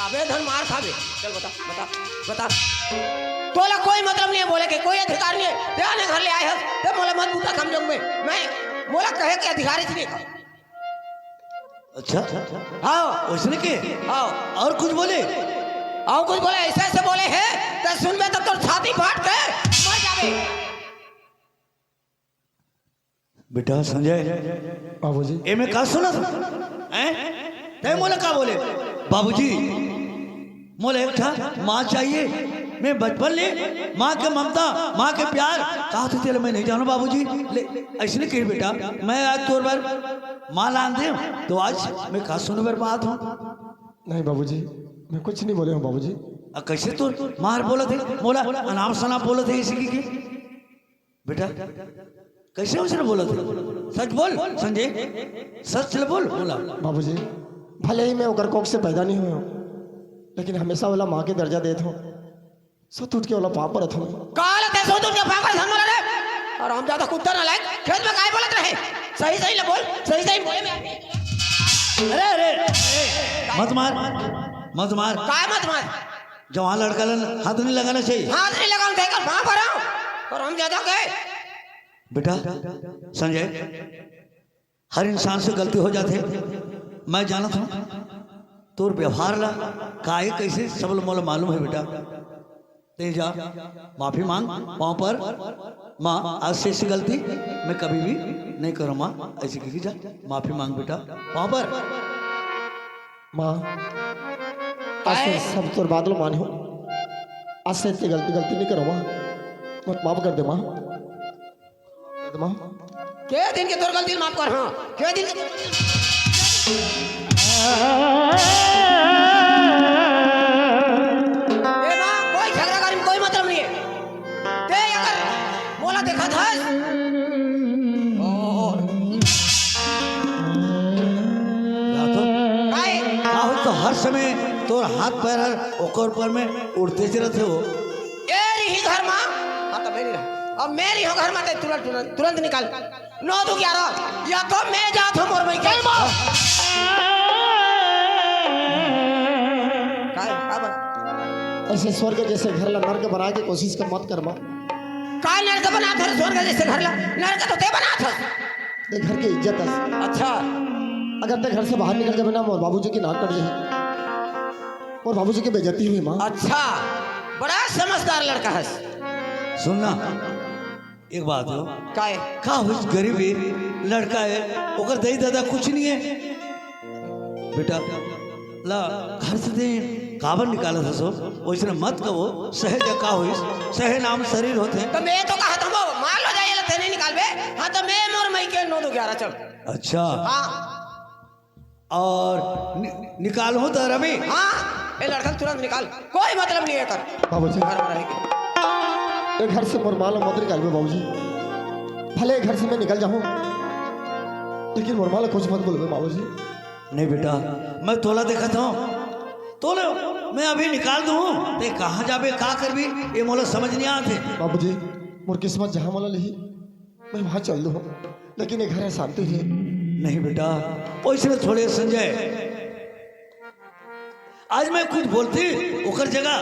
अबे धन मार खाबे। चल, बता, बता, बता। तोला कोई मतलब नहीं हे बोले के, कोई अधिकार नहीं हे। ते आने घर ले आए हस, ते मोला मत बूता समझो में। मैं, मोला कहे के अधिकार ही नहीं हे। अच्छा, हाँ। उसने के? हाँ। और कुछ बोले? और कुछ बोले, ऐसे ऐसे बोले हे, ते सुनबे तो तोर छाती फाट के मर जाबे। बेटा संजय, बाबूजी। एमे का सुनत? हैं? तय मोला का बोले? बाबूजी, मोला एक ठा माँ चाहिए। मैं बचपन ले माँ के ममता, माँ के प्यार, का होथे तेला मैं नहीं जानों बाबूजी। ले, ऐसे नहीं कही बेटा, मैं आज तोर बर माँ लान दे, तो आज मैं का सुने बर पात हूँ? नहीं बाबूजी, मैं कुछ नहीं बोले हूँ बाबूजी। आ, कैसे तो मार बोलत हे? मोला अनाप शनाप बोलत हे, ऐसे की, की? बेटा, कैसे उसने बोलत हे? सच बोल संजय, सच ले बोल, मोला। बाबूजी, भले ही मैं ओकर कोख से पैदा नहीं हुए हूँ, लेकिन हमेशा ओला माँ के दर्जा देत हूँ। सो टूट के ओला पाँव परत हूँ। काला ते सो टूट के पाँव परत हन मोला रे? और हम ज्यादा कुत्ता ना लायक, खेत में काय बोलत रहे? सही सही ले बोल, सही सही बोले मैं। अरे, अरे, ए, मत मार, मत मार। काय मत मार? जवान लड़का ला हाथ नहीं लगाना चाहिए। हाथ नहीं लगाना चाहिए, कर पाँव परा। और हम ज्यादा कहे। बेटा, संजय, हर इंसान से गलती हो जाथे। मैं जानत हूँ, तोर व्यवहार ला, काय कैसे, सब ल मोला मालूम हे बेटा। ते जा, माफी मांग, पाँव पर, माँ, आज से ऐसी गलती मैं कभी भी नहीं करूँ माँ, ऐसे की जा, माफी मांग बेटा, पाँव पर। माँ, आज से सब तोर बात ल मानहूँ। आज से ऐसी गलती, गलती नहीं करूँ माँ, मत माफ कर दे माँ। माँ। के दिन के तोर गलती माफ कर, हाँ। के दिन के तोर गलती। ए माँ, कोई झगड़ा करे में कोई मतलब नहीं हे। ते अगर मोला देखत हस। ओ। या तो काय? का हो तो हर समय तोर हाथ पैर हर ओकर ऊपर में उड़ते चलत हे वो। ए रही घर मा, हाँ तो मेरी रहा। अब मेरी हो घर मा ते तुरंत, तुरंत, तुरंत निकाल। नौ दू ग्यारह, या तो मैं जात हूँ मोर मइके। काय, का बा? ऐसे स्वर्ग जैसे घर ला नर्क बनाए के कोशिश कर मत कर माँ। का नर्क बनात हस स्वर्ग जैसे घर ला? नर्क तो ते बनात हस। ते घर के इज्जत हस। अच्छा। अगर ते घर से बाहर निकल जाबे ना, मोर बाबूजी के नाक कट जाही। मोर बाबूजी के बेइज्जती होही माँ। अच्छा, बड़ा समझदार लड़का हस। सुन ना, एक बात हो। काय? का होइस, गरीब हे, लड़का हे, ओकर दई ददा कुछ नहीं हे। बेटा, ला घर से ते काबर निकालत हस ओ? ओइसने मत कहो, सहे जा का होइस, सहे नाम शरीर होथे। तो मैं तो कहत हूँ, मान लो जाइए, ते नहीं निकालबे। हाँ, तो मैं मोर मइके नौ दू ग्यारह चल। अच्छा। हाँ। और नि-, निकालहूँ तो रवि? हाँ, ए लड़का तुरंत निकाल, कोई मतलब नहीं हे एकर। बाबूजी। घर में रह के। ए घर से मोर माँ ल मत निकालबे बाबूजी। भले ए घर से मैं निकल जाहूँ, लेकिन मोर माँ ल कुछ मत बोलबे बाबूजी। नहीं बेटा, मैं तोला देखत हूँ, तोला मैं अभी निकाल दूँ, ते कहाँ जाबे, का करबे, ये मोला समझ नहीं आत हे। बाबूजी, मोर किस्मत जहाँ मोला लिही, मैं वहाँ चल दूँ, लेकिन ए घर ह शांति हे। नहीं बेटा, ओइसने थोड़े संजय, आज मैं कुछ बोलती ओकर जगह,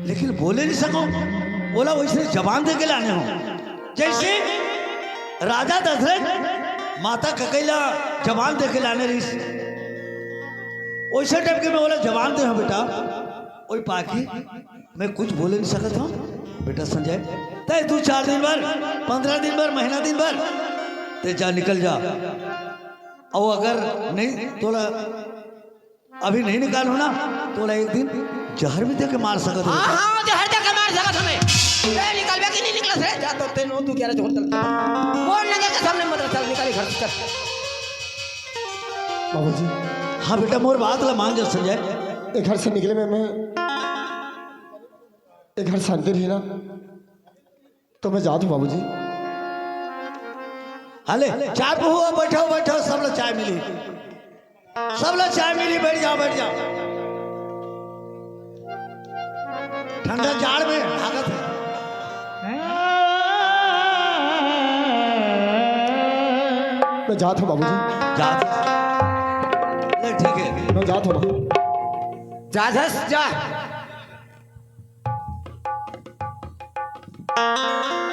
लेकिन बोले नहीं सको। ओला ओइसने जबान दे के लाने हो, जैसे राजा दशरथ माता ककई ला जबान दे के लाने रहिस, ओइसे टाइप के मैं ओला जबान दे हूँ बेटा। ओई पाखी मैं कुछ बोले नहीं सकत हूँ। बेटा संजय, तय दू चार दिन बर, पन्द्रह दिन बर, महीना दिन बर, ते जा, निकल जा। अउ अगर नहीं तोला अभी नहीं निकालहूँ ना, तोला एक दिन जहर भी दे के मार सकत हूँ। हाँ, हाँ, जहर दे के मार सकत हूँ मैं। ते निकलबे कि नहीं निकलस रे? जा तो ते नौ दू ग्यारह जोर चल। कौन नजर के सामने मत चल, निकाली घर से चल। बाबूजी। हाँ बेटा, मोर बात ला मान जा संजय। ए घर से निकले में मैं, ए घर शांति रही ना, तो मैं जात हूँ बाबूजी। हाले, चाय पहुआ, बैठो, बैठो, सब लोग चाय मिली, सब लोग चाय मिली, बैठ जाओ, बैठ जाओ। ठंडा जाड़ में भागत है। मैं जात हूँ बाबूजी। जात है। ले, ठीक है। मैं जात हूँ बाबू। जा, जा, जा।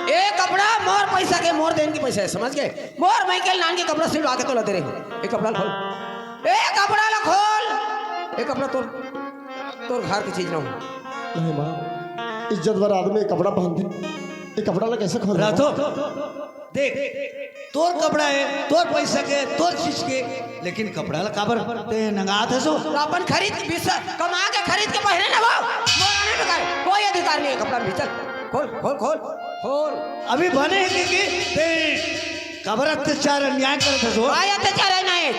ए कपड़ा मोर पैसा के, मोर देन के पैसा है, समझ गए? मोर माई के नान के कपड़ा सिलवा के तोला दे रहे हूँ। ए कपड़ा ला खोल, ए कपड़ा ला खोल, ए कपड़ा तोर, तोर घर की चीज ना हो। नहीं माँ, इज्जत वाला आदमी कपड़ा पहनते, ये कपड़ा ला कैसे खोल रहा तो? देख, तोर कपड़ा है, तोर पैसा के, तोर चीज के, लेकिन कपड़ा ला काबर ते नंगात हस ओ? तो अपन खरीद के, बिस-, कमा के खरीद के पहने ना वो। मोर आने में काय? कोई अधिकार नहीं है कपड़ा में। चल, खोल, खोल, खोल, खोल। अभी बने हैं कि, कि ते काबर अत्याचार, अन्याय करत हस ओ? काय अत्याचार है ना ये?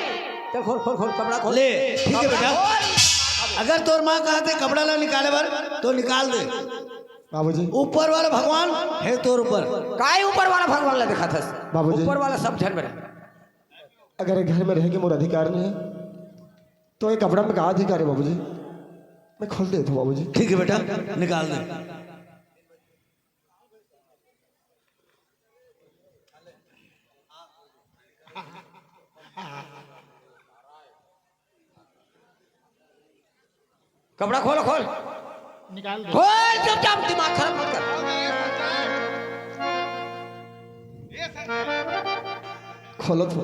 चल, खोल, खोल, खोल, कपड़ा खोल। ले, ठीक है कपड़ा बेटा। खोल। अगर तोर माँ कहते कपड़ा ला निकाले बर, तो निकाल दे। बाबूजी। ऊपर वाला भगवान है तोर ऊपर। काय ऊपर वाला भगवान ला दिखात हस? बाबूजी। ऊपर वाला सब झन बने। अगर ये घर में रह के मोर अधिकार नहीं है, तो ये कपड़ा में का अधिकार है बाबूजी? मैं खोल देता हूँ बाबूजी। ठीक है बेटा, निकाल दे। कपड़ा खोल, खोल। निकाल दे। खोल चुपचाप, दिमाग खराब मत कर। खोलो तो।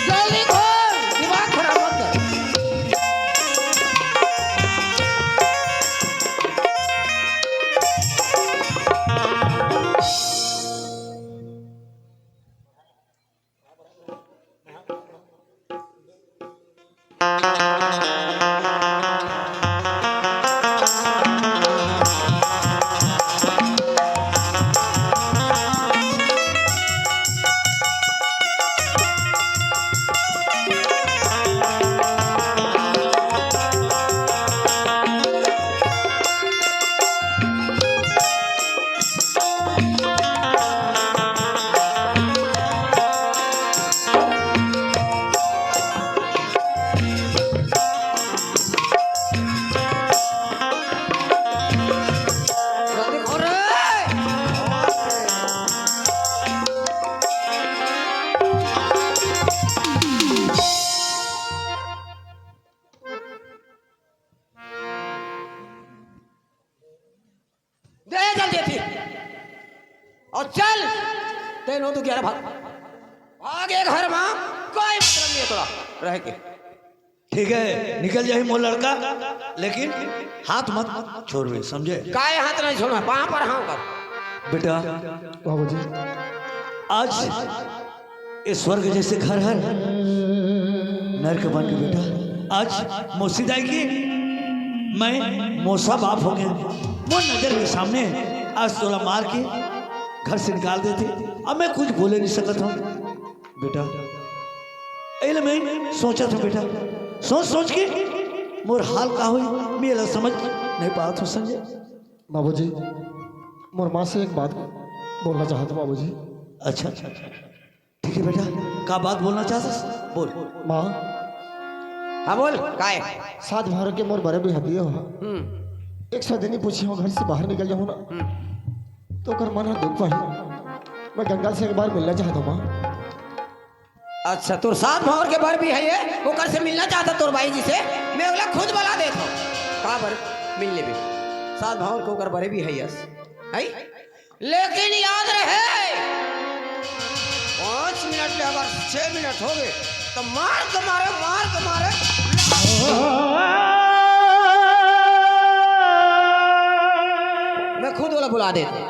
जल्दी खोल, दिमाग खराब मत कर। दे जल्दी थी। अउ चल, तेनो तो ग्यारह भाग। आगे घर में कोई मतलब नहीं है तोला रह के। ठीक है, निकल जाही मोर लड़का, लेकिन हाथ मत छोड़बे, समझे? काय हाथ नहीं छोड़ना, पाँव पर हाँ कर। बेटा, बाबूजी। आज ये स्वर्ग जैसे घर हर नरक बन के बेटा। आज मौसी दाई के मैं मौसा बाप हो गया। मोर नजर के सामने आज तोला मार के घर से निकाल देते। अब मैं कुछ बोले नहीं सकत हूँ बेटा। एले मैं सोचत हूँ बेटा, सोच सोच के मोर हाल का होई, मैं एला समझ नहीं पात हूँ संजय। बाबूजी, मोर माँ से एक बात बोलना चाहत हूँ बाबूजी। अच्छा, अच्छा, अच्छा। ठीक है बेटा, का बात बोलना चाहत हस? बोल। माँ। हाँ बोल, काय? सात भर के मोर बरे भी हदिये हो। हम्म। एक सौ दिन ही पूछे हो, घर से बाहर निकल जाऊँ ना। हम्म। तो ओकर मन ह दुख पाही। मैं गंगा से एक बार मिलना चाहत हूँ माँ। अच्छा, तोर सात भंवर के बर भी है ये, ओकर से मिलना चाहता तोर बाई जी से, मैं ओला खुद बला देत हूँ। का बर मिल लेबे? सात भंवर के ओकर बरे भी है यस, है? लेकिन याद रहे, पाँच मिनट ले अगर छह मिनट हो गए, तो मार के मारे, मार के मारे, मैं खुद ओला बुला देत हूँ।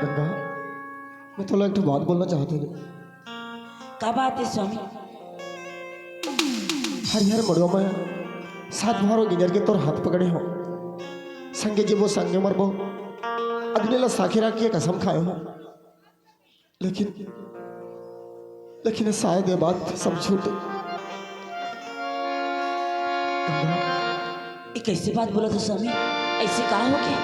गंगा, मैं तोला एक ठो बात बोलना चाहत हूँ। का बात है स्वामी? हरिहर मड़वा में सात भारो गिंजर के तोर हाथ पकड़े हो, संगे जीबो संगे मरबो, अग्नि ला साखी राख के कसम खाए हो, लेकिन लेकिन शायद ये बात सब झूठ है। गंगा, ये कैसे बात बोला था स्वामी? ऐसे कहा हो क्या?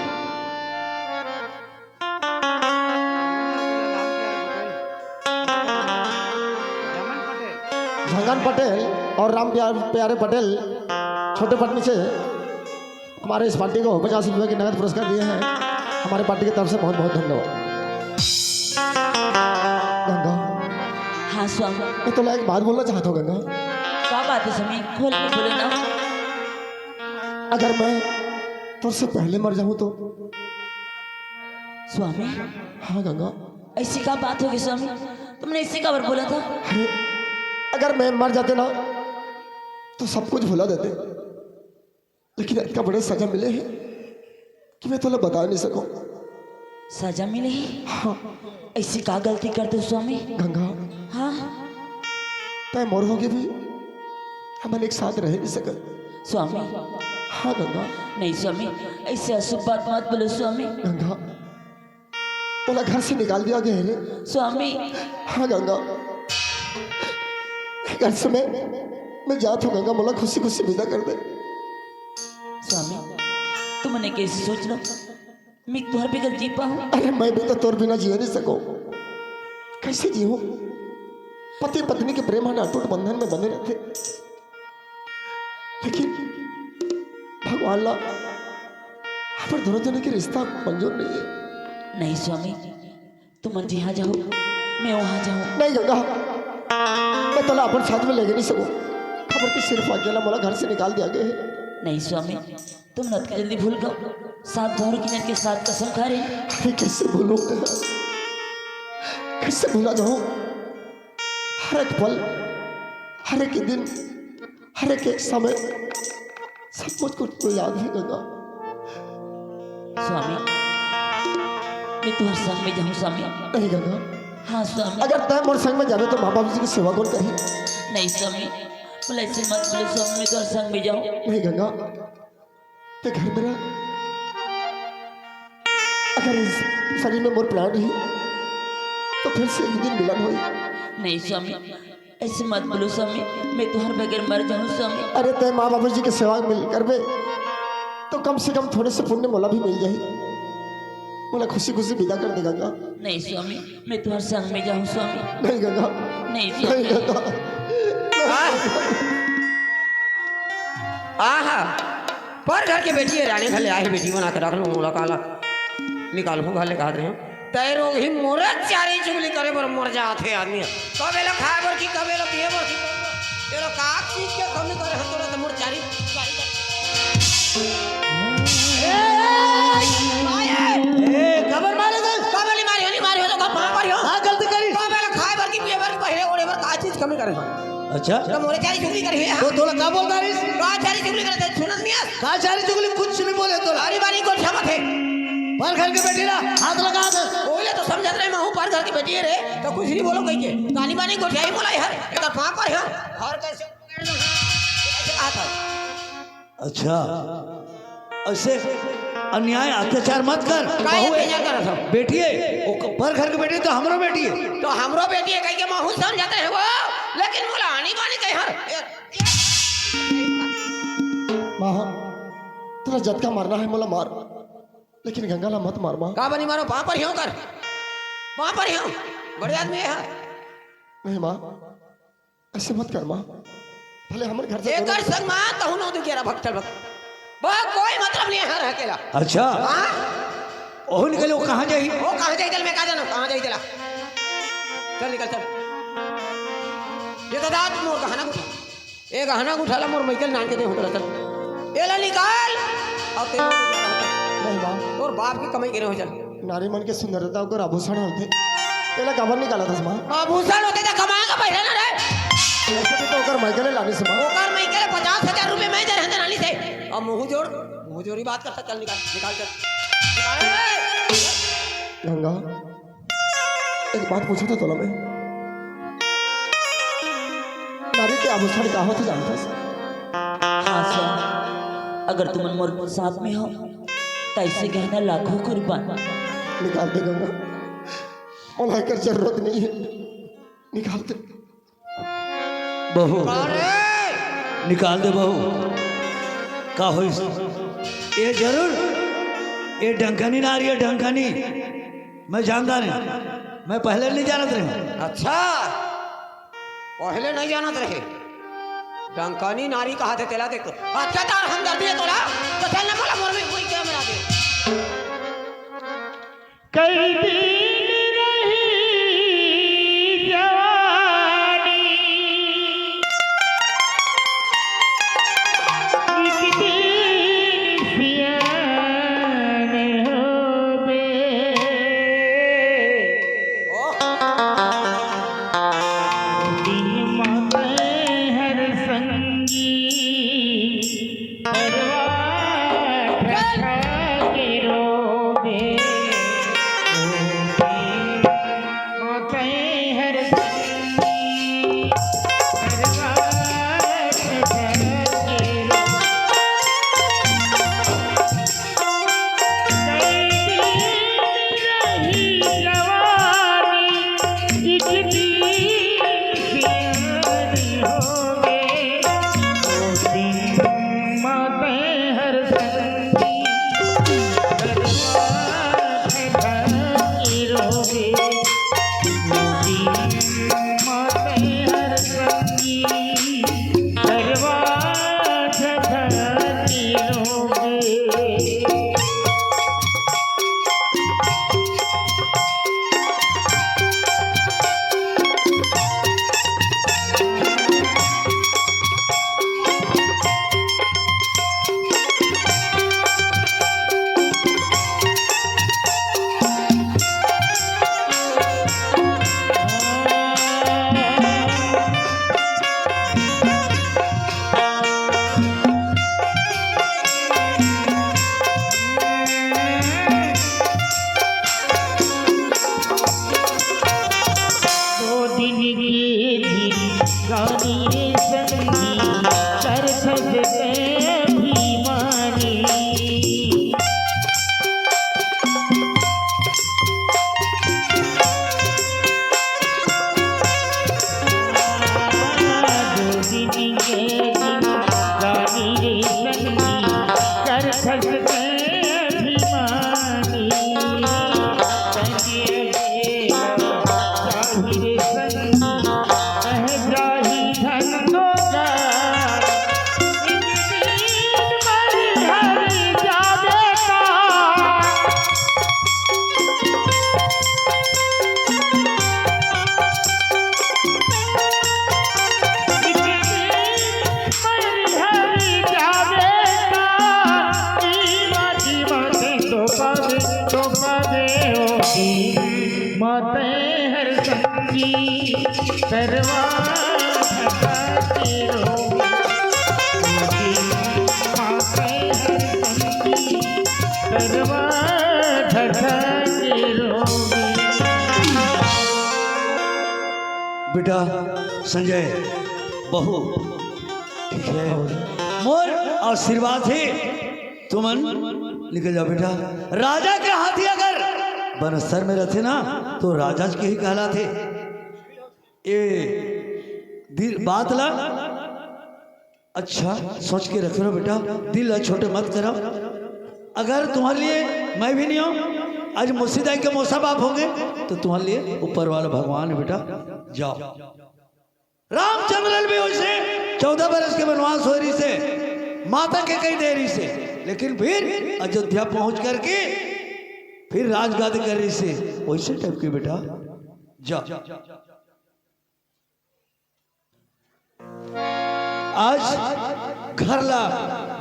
झंगन पटेल और राम प्यार, प्यारे पटेल छोटे पटनी से हमारे इस पार्टी को पचास रुपए की नगद पुरस्कार दिए हैं। हमारे पार्टी की तरफ से बहुत बहुत धन्यवाद। गंगा, हाँ स्वामी। मैं तोला एक बात बोलना चाहता हूँ गंगा। का बात है स्वामी? खोल के बोलो ना। अगर मैं तुझसे पहले मर जाऊं तो? स्वामी, हाँ गंगा। ऐसी का बात होगी स्वामी? तुमने ऐसे कबर बोला था? अरे, अगर मैं मर जाते ना तो सब कुछ भुला देते, लेकिन इतना बड़ा सजा मिले है कि मैं तोला बता नहीं सकूं। सजा मिले है? हाँ। ऐसी का गलती कर दे स्वामी? गंगा, हाँ। तय मोर होगे भी हमन एक साथ रह नहीं सकत। स्वामी। हाँ गंगा। नहीं स्वामी, ऐसे अशुभ बात मत बोलो स्वामी। गंगा, मोला घर से निकाल दिया गया है रे। स्वामी। हाँ गंगा, घर से मैं, मैं जात हूँ गंगा, मोला खुशी खुशी विदा कर दे। स्वामी, तुमने कैसे सोच लो, मैं तुम्हारे बगैर जी पाऊँ? अरे मैं भी तो तोर बिना जिए नहीं सकूँ। कैसे जीऊँ? पति पत्नी के प्रेम है ना, अटूट बंधन में बंधे रहते, लेकिन भगवान ला हमर दोनों जने के रिश्ता मंजूर नहीं है। नहीं स्वामी, तुम जिहाँ जाओ, मैं वहाँ जाऊँ। नहीं गंगा, मैं तोला अपन साथ में लेके नहीं सकूँ। खबर कि सिर्फ अकेला मोला घर से निकाल दिया गया है। नहीं स्वामी, तुम नत के जल्दी भूल गो। सात भौर की नत के साथ कसम खा रहे हैं। अरे कैसे भूलूँ? कैसे भूला जाऊँ? हर एक पल, हर एक दिन, हर एक, एक समय सब कुछ कुछ तो याद है गंगा। स्वामी, मैं तुम्हारे संग में जाऊँ स्वामी। नहीं गंगा। हाँ स्वामी। अगर तय मोर संग में जाबे तो माँ बाबू जी की सेवा कौन करी? नहीं स्वामी, बोला ऐसे मत बोलो स्वामी, मैं तुम्हारे संग में जाऊँ। नहीं गंगा, ते घर में रह। अगर इस शरीर में मोर प्राण रही तो फिर से एक दिन मिलन होई। नहीं स्वामी, ऐसे मत बोलो स्वामी, मैं तुम्हारे बगैर मर जाऊँ स्वामी। अरे तय माँ बाबू जी के सेवा मिल करबे तो कम से कम थोड़े से पुण्य मोला भी मिल जाही, मोला खुशी खुशी विदा कर दे गंगा। नहीं स्वामी, मैं तुम्हारे संग में जाऊँ स्वामी। नहीं गंगा। नहीं नहीं स्वामी। गंगा। आहा, पर घर के बेटी है, रानी घर ले आए बेटी बना के रख लो, मोला काला निकाल हूँ घर ले कहा रहे हो। तैरो ही मोरे चारी चुगली करे बर मर जात है आदमी। कबे ला खाए बर की, कबे ला पिए बर की, तेरा का चीज के कमी करे है तोरा तो मोर चारी, चारी ए, ए, ए, कबर मारे तो? कबे नहीं मारी हो, नहीं मारी हो तो कब मार मारी हो? हाँ, गलती करी। कबे ला खाए बर की, पिए बर की, पहले ओढ़े बर का चीज कमी करे है? अच्छा। तो मोरे चारी चुगली करे है, हाँ? तो तोला का बोलता रहीस? का चारी चुगली करे थे, सुनत नहीं आस? का चारी चुगली कुछ नहीं बोले तोला। अरे बारी को क्षमत है। पर घर के बेटी ला हाथ लगा दे। ओइले तो समझत रहे मैं हूँ पर घर की बेटी है रे, तो कुछ नहीं बोलो कहीं के। तानी बानी गोठियाई बोला यार, एक पाँव पर है। और कैसे? कैसे कहा था? अच्छा, ऐसे अन्याय अत्याचार मत कर। काहे बहू है, अत्याचार करत हो? बेटी है, वो क-, पर घर के बेटी तो हमरो बेटी है। तो हमरो बेटी है कह के महू समझते हैं वो, लेकिन मोला आनी बानी कहे हर। माँ, तोला जतका मारना है मोला मार, लेकिन गंगा ला मत मार माँ। का बनी मारो, पाँव पर हियो कर, पाँव पर हियो, बड़े आदमी है। नहीं माँ, ऐसे मत कर माँ, भले हमर घर से एकर दूर संग माँ कहूँ ना दुखेरा भक्तल भक्त, बा कोई मतलब नहीं है हर अकेला। अच्छा। हाँ? ओहू निकले, वो कहाँ जाही? वो कहाँ जाही, चल मैं का जानूँ, कहाँ जाही चला। चल निकल, चल। ये तो दांत मोर गहना गुठा। ये गहना गुठा ला मोर मइकल नान के दे होतला, चल। ये ला निकाल। अब ते नहीं माँ। तोर बाप की कमाई के रहो, चल। नारी मन के सुंदरता ओकर आभूषण होथे। तेला काबर निकालत हस माँ? आभूषण होथे त कमाए का पहले ना रे। वैसे भी तो ओकर मायके ले लाने से माँ। ओकर मायके ले पचास हजार रुपए मैं दे रहे थे नानी से। अब मुंह जोड़, मुंह जोड़ी बात करता, चल निकाल, निकाल चल। निकाल। का? एक बात पूछत हंव तोला मैं। नारी के आभूषण का होथे जानथस? हाँ स्वामी, अगर तुमन मोर साथ में हो, त अइसे गहना लाखों कुर्बान। निकाल दे गंगा, मोला एकर जरूरत नहीं है, निकाल दे। बहू, अरे! निकाल दे बहू। का होइस? ये जरूर, ये डंकनी नारी है, डंकनी। मैं जानता नहीं, मैं पहले नहीं जानत रहे। अच्छा, पहले नहीं जानत रहे। डंकनी नारी कहा थे तेला देखो। अच्छा, तार हमदर्दी है तोला, तो चल ना बोला मोर में कोई क्या में आगे। कई दिन रही जवानी, एक दिन सियान होबे। दिन मते हर संगी, परवा ठठा के रोबे। ओ दिन मते हर संगी, परवा ठठा के रोबे। दो दिन के दिन गानी रे संगी, कर खसते अभिमानी। दो दिन के दिन गानी रे संगी, कर खसते अभिमानी। मते हर संगी करवा ढका के रोवे। मते हर संगी करवा ढका के रोवे। बेटा संजय, बहू ठीक है, मोर आशीर्वाद है, तुमन निकल जाओ बेटा। राजा के हाथी अगर बनस्तर में रहते ना, तो राजा के ही कहलाते। ए दिल बात ला अच्छा सोच के रख लो बेटा, दिल ला छोटे मत करो। अगर तुम्हारे लिए मैं भी नहीं हूँ, आज मुर्शिदाई के मौसा बाप होंगे, तो तुम्हारे लिए ऊपर वाला भगवान है बेटा। जाओ। रामचंद्र भी वैसे चौदह बरस के वनवास हो रही से, माता के कई दे रही से, लेकिन फिर अयोध्या पहुंच करके फिर राजगादी कर रही से, वैसे टाइप के बेटा। जा, आज घर ला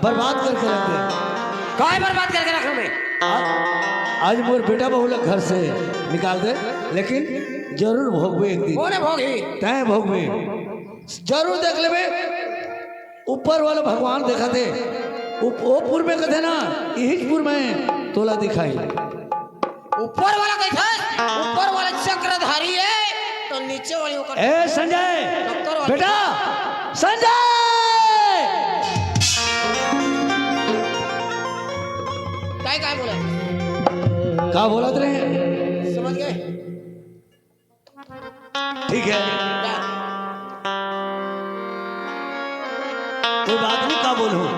बर्बाद करके रख दे। काय बर्बाद करके रख लूं मैं? आज, आज मोर बेटा बहू ला घर से निकाल दे, लेकिन जरूर भोगबे एक दिन। कोने भोगी? तय भोगबे। जरूर देख लेबे। ऊपर वाला भगवान देखा थे। उप-, ओ पुर में कथे ना, इहिच पुर में तोला दिखाई। ऊपर वाला कैसे? ए संजय, बेटा संजय। काय काय बोला? का बोलत रहे? समझ गए? ठीक है, कोई बात नहीं, का बोलूं?